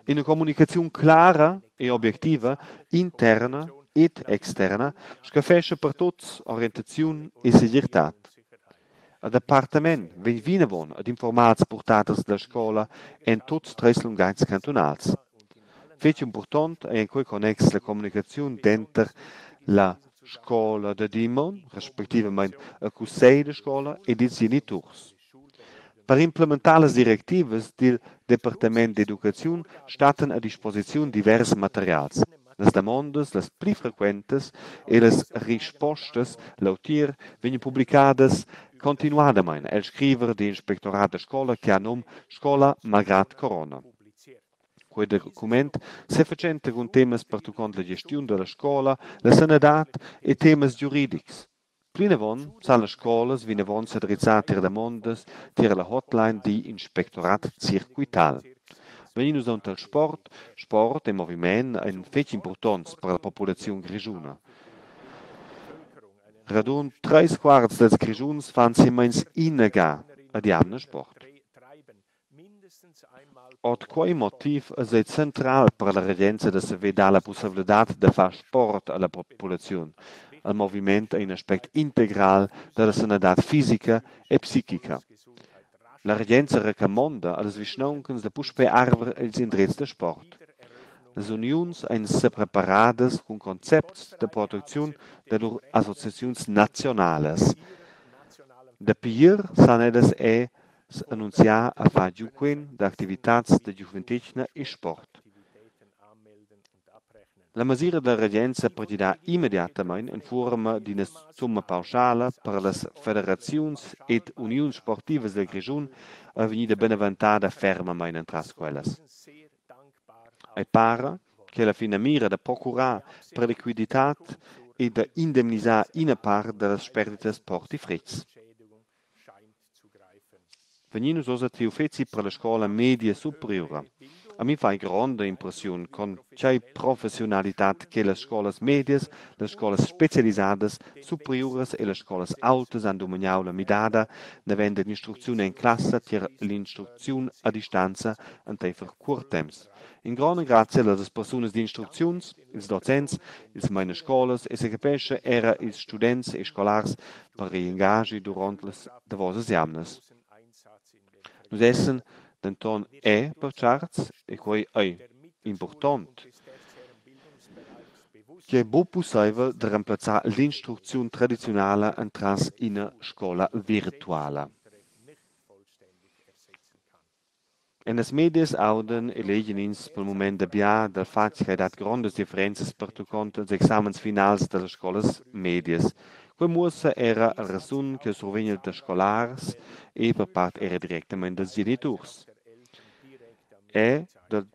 Ina communicaziun clara e objectiva, interna ed externa, scaffescha per tuts orientaziun e segirtad. Il departament vegn vinavon ad informar ils purtaders dalla scola en tuts treis lungatgs cantunals. Fetg impurtont ei en quei connex la communicaziun denter la scola da Dimon, respectivamein il cussegl da scola ed ils geniturs. Per implementar las directivas dil departament d'educaziun stattan a disposiziun divers materials. Las damondas las pli frequentas e las rispostas leutier vegnan publicadas continuadamein el scriver digl inspectorat da scola che ha num Scola malgrad corona. Quei document sefatschenta cun temas pertuccont la gestiun dalla scola, la sanadad e temas giuridics. Plinavon san las scolas vinavon sedrizzar tier damondas tier la hotline digl inspectorat circuital. Vegnin nus aunc al sport. Sport e moviment ein fetg impurtonts per la populaziun grischuna. Radund treis quarts dals Grischuns fan silmeins ina ga ad jamna sport. Ord quei motiv eis ei central per la regenza da saver dar la pusseivladad da far sport alla populaziun. Il moviment ei in aspect integral dalla sanadad fisica e psichica. La regenza recamonda allas vischnauncas da puspei arver ils indrezs da sport. Las uniuns ein sepreparadas cun concepts da protecziun da lur associaziuns naziunalas. Dapi ier san ellas era s'annunziar a far giu quen da activitads da giuventetgna e sport. La mesira dalla regenza per gidar immediatamein en fuorma d'ina summa pauschala per las federaziuns ed uniuns sportivas dil Grischun ei vegnida beneventada fermamein entras quellas. Ei para che la finamira da procurar per liquiditad e da indemnisar ina part dallas sperditas porti fretgs. Vegnin nus ussa tier uffeci per la scola media superiura. A mi fa gronda impressiun con tgei professiunalitad che las scolas medias, las scolas specialisadas superiuras e las scolas aultas han dumagnau la midada naven dall'instrucziun en classa tier l'instrucziun a distanza enteifer cuort temps. In grond engrazia allas persunas d'instrucziuns, ils docents, ils meinascolas e secapescha era ils students e scolars per igl engaschi duront las davosas jamnas. Nus essan denton era pertscharts, e quei ei impurtont, ch'ei buca pusseivel da remplazzar l'instrucziun tradiziunala entras ina scola virtuala. En las medias audan e legian ins pel mument dabia dal fatg ch'ei dat grondas differenzas pertuccont ils examens finals dallas scolas medias. Quei muossa era il resun che survegn da scolars e per part era directamein dals geniturs. E dal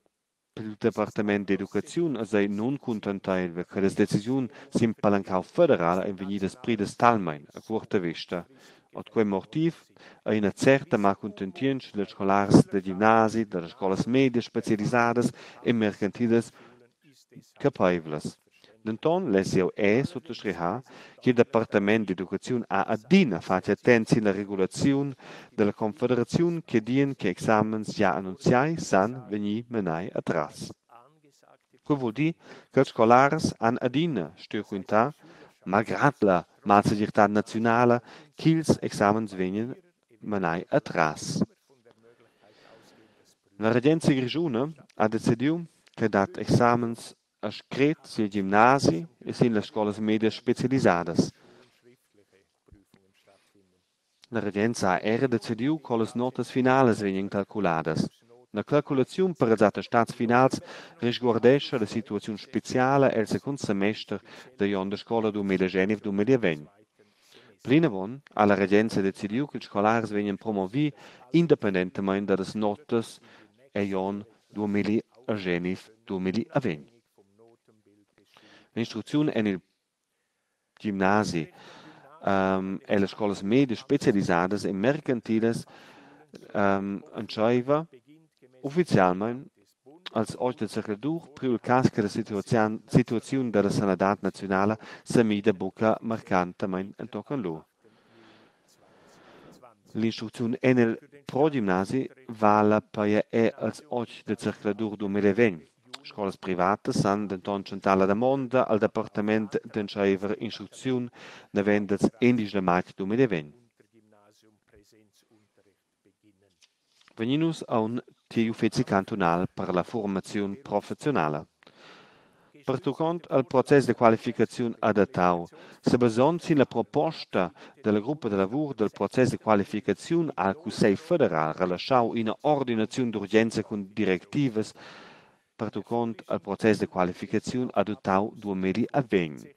pil departament d'educaziun eis ei nuncuntenteivel che las decisiuns sin palancau federal ein vegnidas pridas talmein a cuorta vesta. Ord quei motiv ei ina certa malcuntentientscha dils scolars da gimnasi, dallas scolas medias specialisadas e mercantilas capeivlas. Denton less jeu era suttostrihar ch'il departament d'educaziun ha adina fatg attent sin la regulaziun dalla confederaziun che dien che examens gia annunziai san vegnir menai atras. Quei vul dir che scolars han adina stuiu quintar, malgrad la malsegirtad naziunala, ch'ils examens vegnan menai atras. La regenza grischuna ha decidiu che dat examens a scret sil gimnasi e sin las scolas medias specialisadas. La regenza ha era decidiu co las notas finalas vegnan calculadas. La calculaziun per ils attestats finals risguardescha la situaziun speciala el secund semester digl onn da scola 2019-2020. Plinavon ha la regenza decidiu ch'ils scolars vegnan promovi independentamein dallas notas egl onn 2019-2020. L'instrucziun en il gimnasi e las scolas medias specialisadas e mercantilas entscheiva ufficialmein als 8 da zercladur, priu il cass che la situaziun dalla sanadad naziunala semida buca marcantamein entochen lu. L'instrucziun en il progimnasi vala peia era als 8 da zercladur 2020. Scolas privatas san denton tschentar la damonda al departament d'entscheiver instrucziun naven dals 11 da matg 2020. Vegnin nus aunc tiegl uffeci cantunal per la formaziun professiunala. Pertuccont al process da qualificaziun adattau, sebasond sin la proposta dalla gruppa da lavur dal process da qualificaziun ha il Cussegl federal relaschau ina ordinaziun d'urgenza cun directivas pertuccont al process da qualificaziun adattau 2020.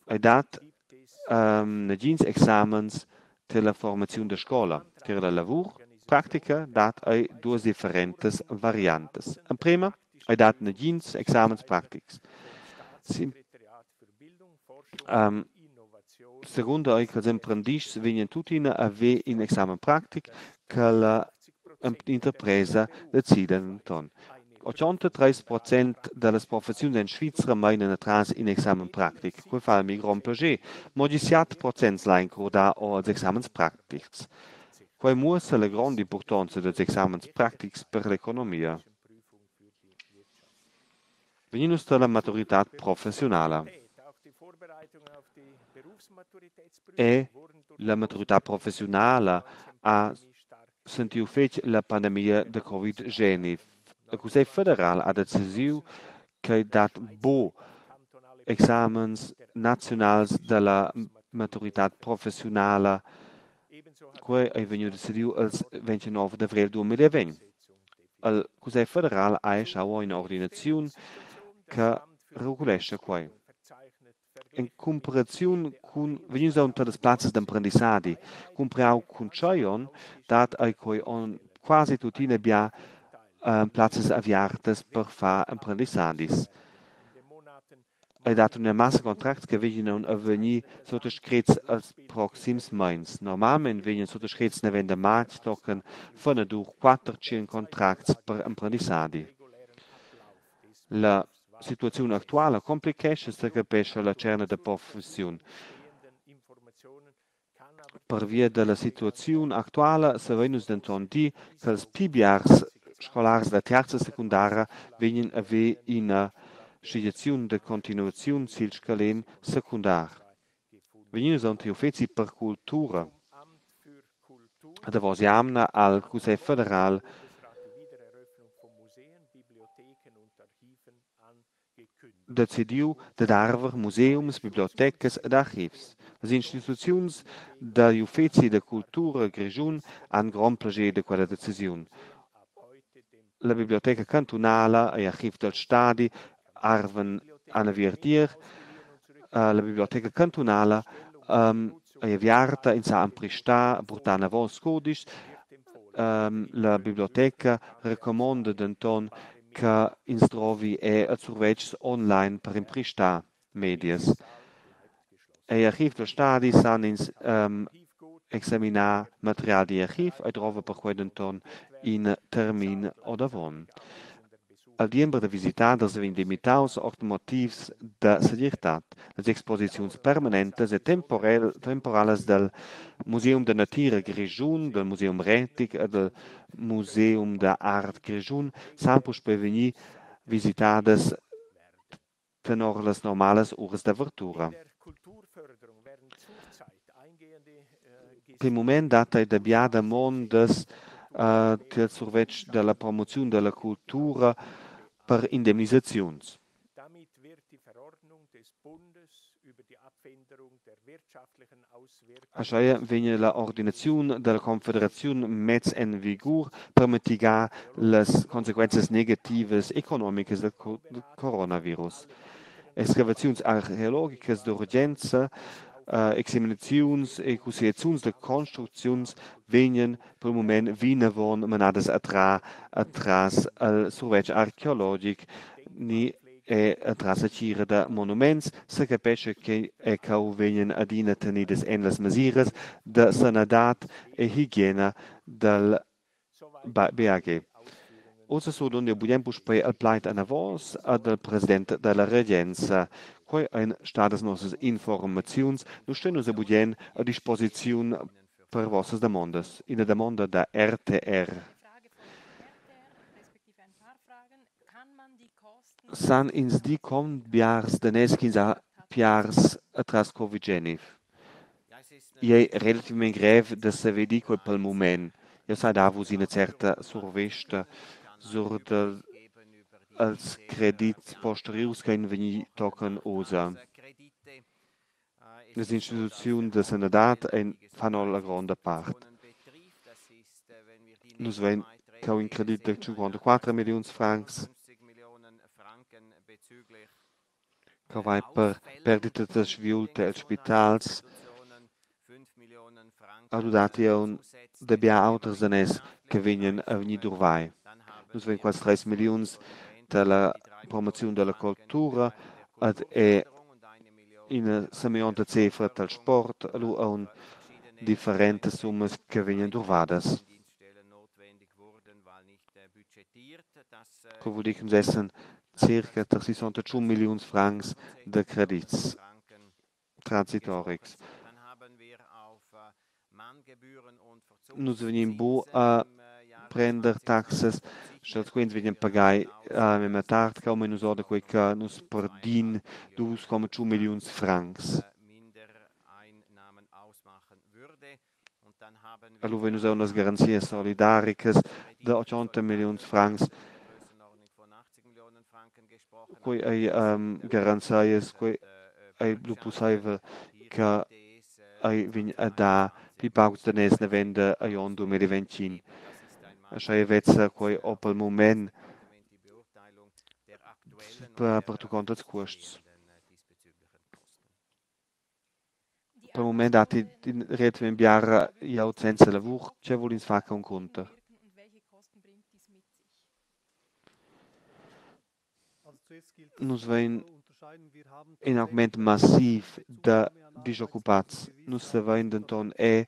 Ei dat nagins examens tier la formaziun da scola. Tier la lavur pratica dat ei duas differentas variantas. Emprema, ei dat nagins examens practics. Sim secunda ei che els emprendists vegnan tuttina a haver in examen practic che la interpresa decida denton. 83% dallas professiuns en Svizra meinan atras in examen practic. Quei fa a mi grond plascher. Mo 17% lain crudar ora als examens practics. Quei muossa la gronda impurtonza dals examens practics per l'economia. Vegnin nus dalla maturitad professiunala. E la maturitad professiunala ha sentiu fetg la pandemia da Covid-19. Il Cussegl federal ha decidiu ch'ei dat buc examens naziunals dalla maturitad professiunala. Quei ei vegniu decidiu els 29 d'avrel 2020. Il Cussegl federal ha schau ina ordinaziun che regulescha quei. En cumparaziun cun vegnius aunc talas plazzas d'emprendissadi, cumparau cun tschei onn, dat ei quei onn quasi tuttina bia plazzas aviartas per far emprendissadis. Ei dat ina massa contracts che vegnan a vegnir suttascrets els proxims meins. Normalmein vegnan suttascrets naven da matg tochen fenadur quatertschien contracts per emprendissadi. La situaziun actuala complichescha secapescha la tscherna da professiun. Pervia dalla situaziun actuala savein nus denton dir ch'ils pli biars scolars da tiarza secundara vegnan a haver ina sligiaziun da continuaziun sil scalem secundar. Vegnin nus aunc tier uffeci per cultura. Davos jamna ha il Cussegl federal decidiu dad arver museums, bibliotecas ed archivs. Las instituziuns dagl uffeci da cultura grischun han grond plascher da quella decisiun. La biblioteca cantunala egl archiv dal stadi arvan han aviert ier. La biblioteca cantunala ei aviarta, ins sa empristar e purtar anavos cudischs. La biblioteca recamonda denton che ins drovi era els survetschs online per empristar medias. Egl archiv dal stadi san ins examinar material digl archiv, ei drova perquei denton in termin ordavon. Il diember da visitaders vegn limitaus ord motivs da segirtad. Las exposiziuns permanentas e temporalas dal Museum da natira Grischun, dal Museum retic e dal Museum da art Grischun san puspei vegnir visitadas tenor las normalas uras d'avertura. Pil mument dat ei dabia damondas tiel survetsch dalla promoziun dalla cultura per indemnisaziuns. Aschia vegn la ordinaziun dalla Confederaziun mess en vigur per mitigar las consequenzas negativas economicas dal coronavirus. Excavaziuns archeologicas d'urgenza, examinaziuns e cussegliaziuns da construcziuns vegnan pel mument vinavon manadas atras al survetsch archeologic ni e atras la tgira da monuments. Secapescha che e cheu vegnan adina tenidas en las mesiras da sanadad e higiena dal BAG. Ussa surdun jeu bugen puspei il plaid anavos ad al president dalla regenza. Quei ein stadas nossas informaziuns. Nus stein ussa bugen a disposiziun per vossas damondas. Ina damonda da RTR. San ins dir con biars daners ch'ins ha piars atras Covid-Geniv? Igl ei relativamein grev da saver dir quei pel mument. Jeu sai dar vus ina certa survesta sur dals credits posteriurs ch'ein vegni tochen ussa. Las instituziuns da sanadad ein fan la gronda part. Nus vein cheu in credit da 54 milliuns francs. Cheu vai per perdita da sviulta els spitals. Lu dat ei aunc dabia auters daners che vegnan a vegnir duvrai. Nus vein quasi treis milliuns dalla promoziun dalla cultura ed è ina semeglionta cefra dal sport, lu aunc differentas summas che vegnan duvradas. Co vul dir che nus essan circa tar 68 milliuns francs da credits transitorics. Nus vegnin buc a prender taxas, sch'els quints vegnan pagai memia tard, cheu mein nus orda quei che nus perdin 2,1 milliuns francs. Lu vein nus aunc las garanzias solidaricas da 80 milliuns francs. Quei ei garanzias, quei ei lu pusseivel che ei vegn a dar pli paucs daners naven da agl onn 2025. Aschia vezza quei op el mument pertuccont ils cuosts. Pel mument datti relativamain biara glieud senza lavur. Tgei vul ins far encunter? Nus vein In augment massiv da disoccupats. Nus savein denton era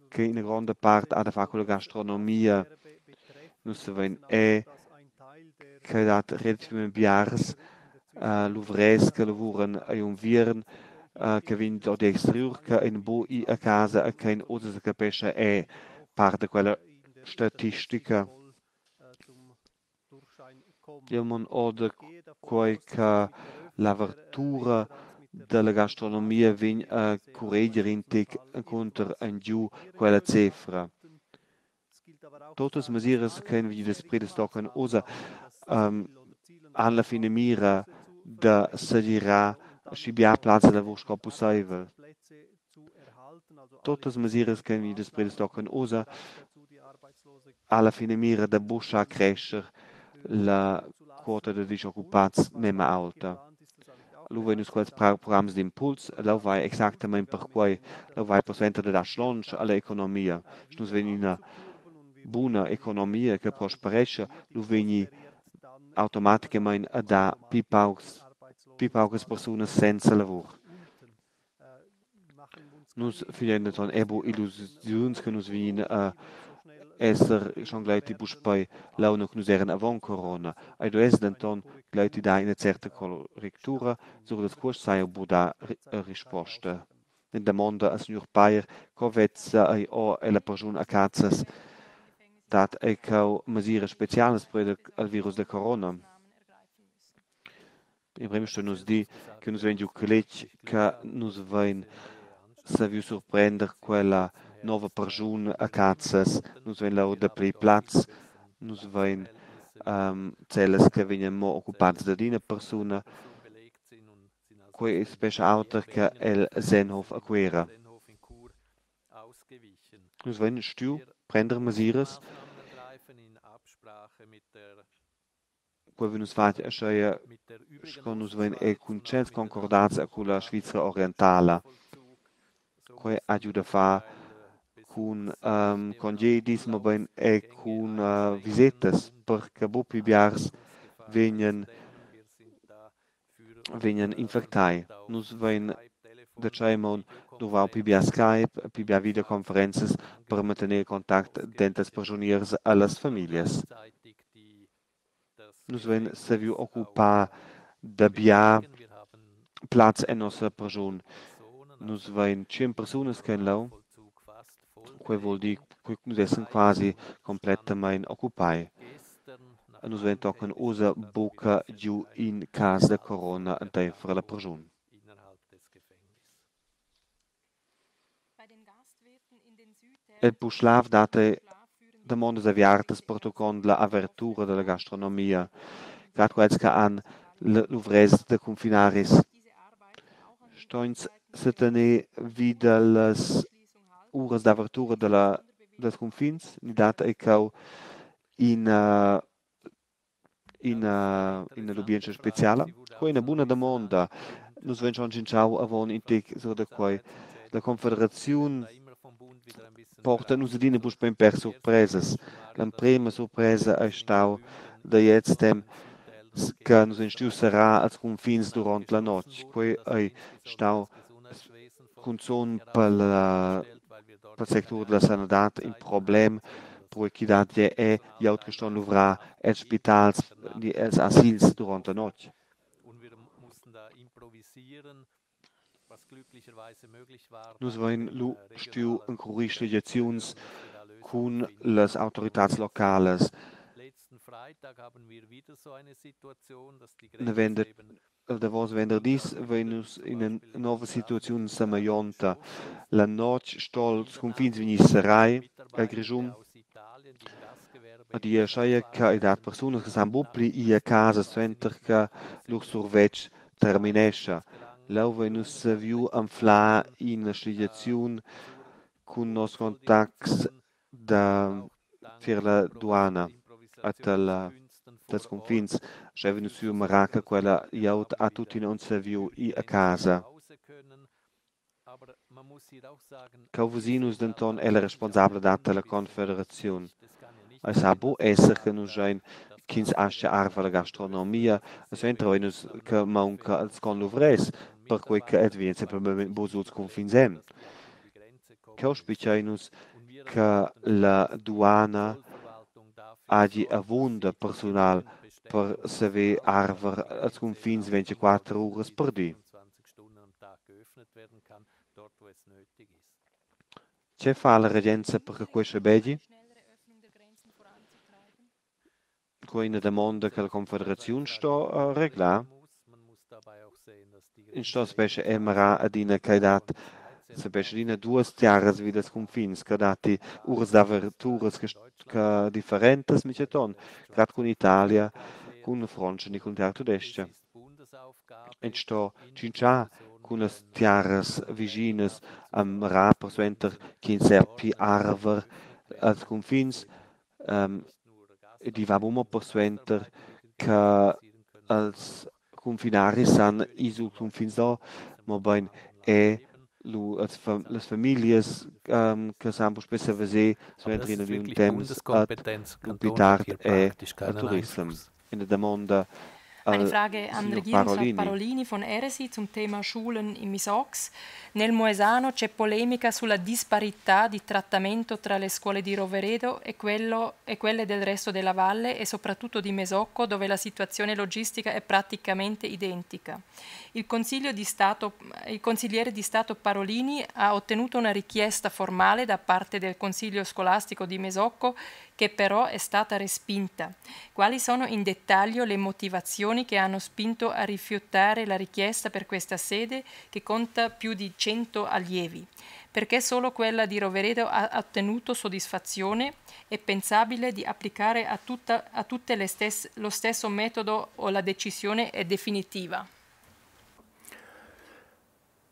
che ina gronda part ha da far culla gastronomia. Nus savein era che dat relativamein biars luvrers che lavuran egl unviern che vegnan ord igl exteriur che ein buc i a casa e ch'ein ussa secapescha era part da quella statistica. Jeu mon ord quei che l'avertura dalla gastronomia vegn a curreger in tec encunter engiu quella cefra. Tuttas mesiras ch'ein vegnidas pridas tochen ussa han la finamira da segirar aschi bia plazs da lavur sco pusseivel. Tuttas mesiras ch'ein vegnidas pridas tochen ussa ha la finamira da buca schar crescher la quota da disoccupats memia aulta. Lu vein nus quels programs d'impuls, leu vai exactamein per quei, leu vai persuenter da dar slontsch alla economia. Sche nus vein ina buna economia che prosperescha, lu vegni automaticamein a dar pli paucs, pli paucas persunas senza lavur. Nus fagein denton era buc illusiuns che nus vegnin a esser schon gleiti puspei leu nua che nus eran avon corona. Ei duess denton gleiti dar ina certa correctura. Sur dils cuosts sai jeu buc dar risposta. In damonda al signur Peyer, co vezza ei ora ella praschun a Cazas? Dat ei cheu mesiras specialas per il virus da corona? Emprem stuein nus dir che nus vein giu cletg che nus vein saviu surprender quella nova praschun a Cazas. Nus vein leu dapli plaz, nus vein cellas che vegnan mo occupadas dad ina persuna. Quei ei spescha auter che el Sennhof a Cuera. Nus vein stuiu prender mesiras. Quei vein nus fatg aschia sco nus vein era cun tschels concordats culla Svizra orientala. Quei ha giu da far cun congedis, mobein era cun visetas, per che buc pli biars vegnan vegnan infectai. Nus vein da tschei maun duvrau pli bia Skype, pli bia videoconferenzas per mantener contact denter ils perschuniers e las famiglias. Nus vein saviu occupar dabia plaz en nossa praschun. Nus vein tschien persunas ch'ein leu. Quei vul dir che nus essan quasi complettamein occupai. Nus vein tochen ussa buca giu in cas da corona enteifer la praschun. El Puschlav dat ei damondas aviartas pertuccont la avertura dalla gastronomia. Grad quels che han luvrers da cunfinaris ston setener vi dallas uras d'avertura dalla dals cunfins ni dat ei cheu ina ina ina lubientscha speciala? Quei ei ina buna damonda. Nus vein schon tschintschau avon in tec sur da quei. La Confederaziun porta nus adina puspei in pèr surpresas. L'emprema surpresa ei stau da gliez temps che nus vein stuiu serrar els cunfins duront la notg. Quei ei stau cunzun per la pel sectur dalla sanadad in problem, perquei ch'i dat gie era glieud che ston luvrar els spitals ni els asils duront la notg. Nus vein lu stuiu encurir schligiaziuns cun las autoritads localas. Naven da il davos venderdis vein nus ina nova situaziun semeglionta. La notg sto ils cunfins vegnir serrai el Grischun. Ed igl ei aschia che ei dat persunas che san buc pli ir a casa suenter che lur survetsch terminescha. Leu vein nus saviu anflar ina schligiaziun cun nos contacts da tier la duana e dalla dals cunfins. Aschia vein nus saviu mirar che quella glieud ha tuttina aunc saviu ir a casa. Cheu vesin nus denton era la responsabladad dalla Confederaziun. Ei sa buc esser che nus schein ch'ins astga arver la gastronomia e suenter vein nus che maunca als conluvrers, perquei che els vegnan semplamein buc suls cunfins en. Cheu spitgein nus che la duana hagi avunda persunal per saver arver els cunfins 24 uras per di. Tgei fa la regenza per che quei schabegi? Quei ei ina damonda che la confederaziun sto reglar. Ins sto spescha era mirar adina ch'ei dat sapescha adina duas tiaras vid ils cunfins, che datti uras d'averturas che, che differentas mintgaton, grad cun Italia, cun Frontscha ni cun tiara tudestga. Ins sto tschintschar cun las tiaras vischinas a mirar persuenter ch'ins sappi arver als cunfins ed i va buca mo persuenter che els cunfinaris san ir suls cunfins ora, mobein era lu las famiglias che san puspei seveser suenter in liung temps ed lu pli tard era il turissem. Ina damonda Eine al Frage an signur Regierungsrat Parolini. Parolini von RSI zum Thema Schulen im Misox. Nel Moesano c'è polemica sulla disparità di trattamento tra le scuole di Roveredo e, quello, e quelle del resto della valle e soprattutto di Mesocco, dove la situazione logistica è praticamente identica. Il, Consiglio di Stato, il consigliere di Stato Parolini ha ottenuto una richiesta formale da parte del Consiglio scolastico di Mesocco che però è stata respinta. Quali sono in dettaglio le motivazioni che hanno spinto a rifiutare la richiesta per questa sede che conta più di 100 allievi? Perché solo quella di Roveredo ha ottenuto soddisfazione? È pensabile di applicare a, tutta, a tutte le stesse, lo stesso metodo o la decisione è definitiva?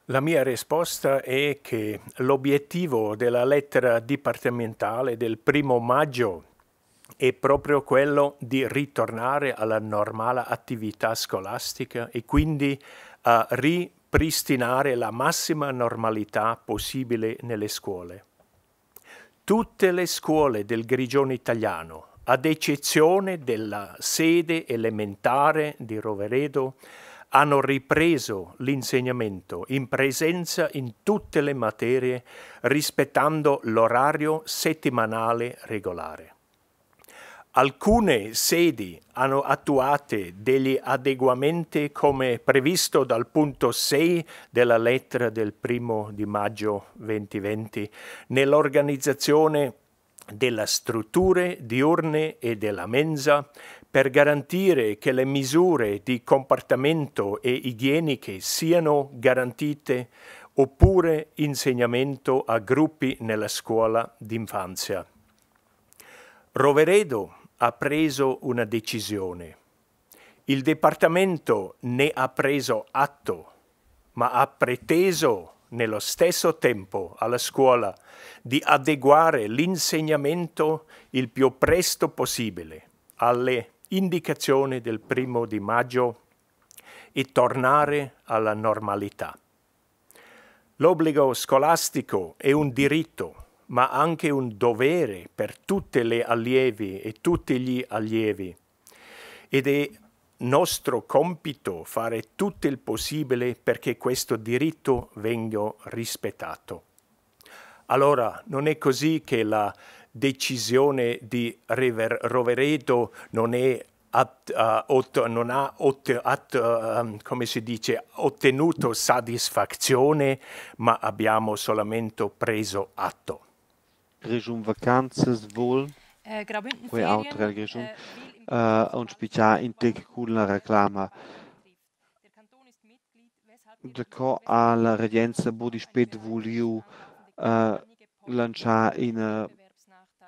La mia risposta è che l'obiettivo della lettera dipartimentale del 1° maggio è proprio quello di ritornare alla normale attività scolastica e quindi a ripristinare la massima normalità possibile nelle scuole. Tutte le scuole del Grigione italiano, ad eccezione della sede elementare di Roveredo, hanno ripreso l'insegnamento in presenza in tutte le materie, rispettando l'orario settimanale regolare. Alcune sedi hanno attuato degli adeguamenti come previsto dal punto 6 della lettera del 1° di maggio 2020 nell'organizzazione delle strutture diurne e della mensa per garantire che le misure di comportamento e igieniche siano garantite oppure insegnamento a gruppi nella scuola d'infanzia. Roveredo ha preso una decisione. Il Dipartimento ne ha preso atto, ma ha preteso nello stesso tempo alla scuola di adeguare l'insegnamento il più presto possibile alle indicazioni del 1° di maggio e tornare alla normalità. L'obbligo scolastico è un diritto, ma anche un dovere per tutte le allievi e tutti gli allievi. Ed è nostro compito fare tutto il possibile perché questo diritto venga rispettato. Allora, non è così che la decisione di Roveredo non è at, ot, non ha ot, at, come si dice, ottenuto soddisfazione, ma abbiamo solamente preso atto. Grischun Vacanzas vul Graubünden quei auter el Ferien Grischun will im aunc spitgar in tec cun la reclama. Der Kanton ist Mitglied, weshalb wird Daco ha la regenza buca dispet vuliu lantschar ina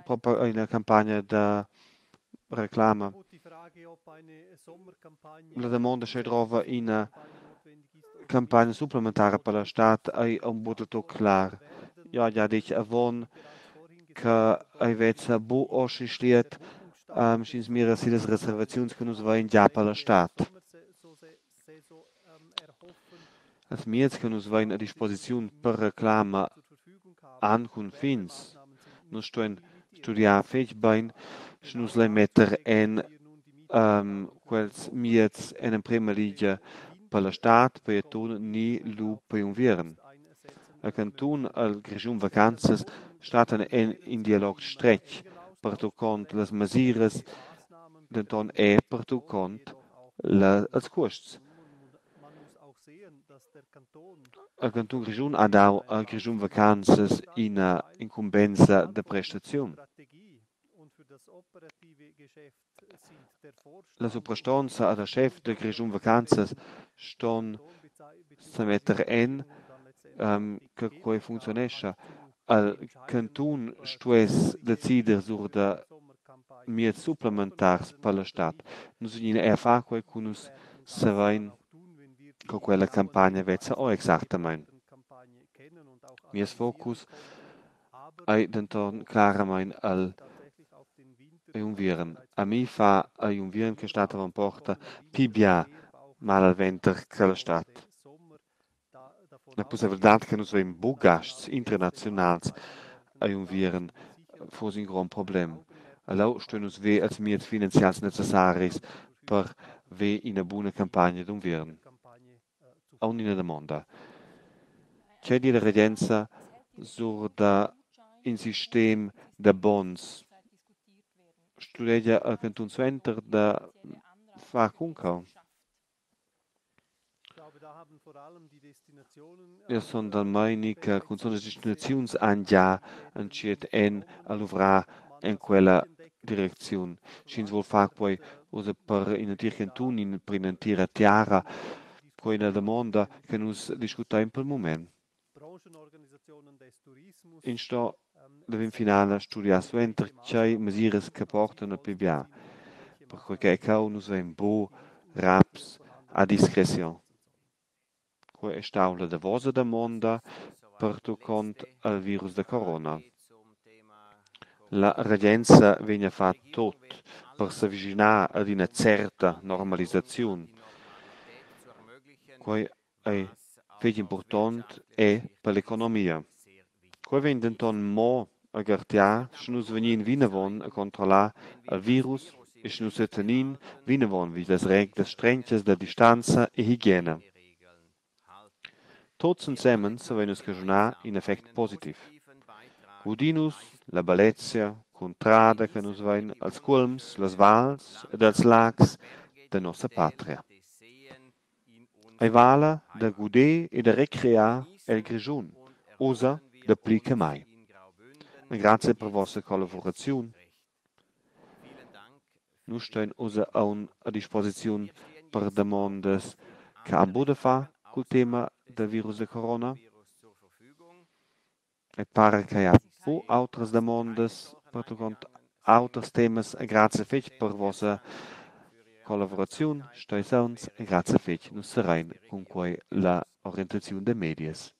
propa ina campagna da reclama? La damonda sch'ei drova ina campagna supplementara per la stad ei aunc buca del tut clar. Jeu hai gia detg avon che ei vezza buc aschi schliet, sch'ins mira sillas reservaziuns che nus vein gia per la stad. Els mieds che nus vein a disposiziun per reclama han cunfins. Nus stuein studiar fetg bein, sche nus lein metter en Quels mieds en emprema lingia per la stad, per gl'atun ni lu per gl'unviern. El cantun el Grischun Vacanzas stattan en in dialog stretg pertuccont las mesiras, denton era pertuccont la, els cuosts. Il cantun Grischun ha dau al Grischun Vacanzas ina incumbensa da prestaziun. La suprastonza ed il schef da Grischun Vacanzas ston semetter en che quei funcziunescha. Il cantun stuess decider sur da mieds supplementars per la stad. Nus vegnin era a far quei cu nus savein co quella campagna vezza ora exactamein. Nies focus ei denton claramein el unviern. A mi fa igl unviern che stat avon porta pli bia mal al venter che la stad. La pusseivladad che nus vein buc gasts internaziunals egl unviern fuss in grond problem. Leu stuein nus ver ils mieds finanzials necessaris per ver ina buna campagna d'unviern. Aunc ina damonda. Tgei di la regenza sur da in sistem da bons? Studegia il cantun suenter da far cunquei? Jeu sun dal meini che cunzun las destinaziuns han gia entschiet en a luvrar en quella direcziun. Sch'ins vul far quei ussa per in entir cantun, in per in'entira tiara, quei ei ina damonda che nus discutein pel mument. Ins sto la fin finala studiar suenter tgei mesiras che portan il pli bia. Perquei che cheu nus vein buc raps a discreziun. Quei ei stau la davosa damonda pertuccont al virus da corona. La regenza vegn a far tut per s'avischinar ad ina certa normalisaziun. Quei ei fetg impurtont era per l'economia. Quei vegn denton mo a gartegiar, sche nus vegnin vinavon a controllar il virus e sche nus setenin vinavon vid las reglas strentgas da distanza e higiena. Tuts ensemen savein nus caschunar in effect positiv. Gudin nus la bellezia cuntrada che nus vein els cuolms, las vals ed els lags da nossa patria. Ei vala da guder e da recrear el Grischun, ussa dapli che mai. Grazia per vossa collaboraziun. Nus stein ussa aunc a disposiziun per damondas che han buc da far cul tema da virus da corona. Ei para che ha buc autras damondas pertuccont auters temas. Grazia fetg per vossa collaboraziun. Stei sauns e grazia fetg. Nus serrein cun quei la orientaziun da medias.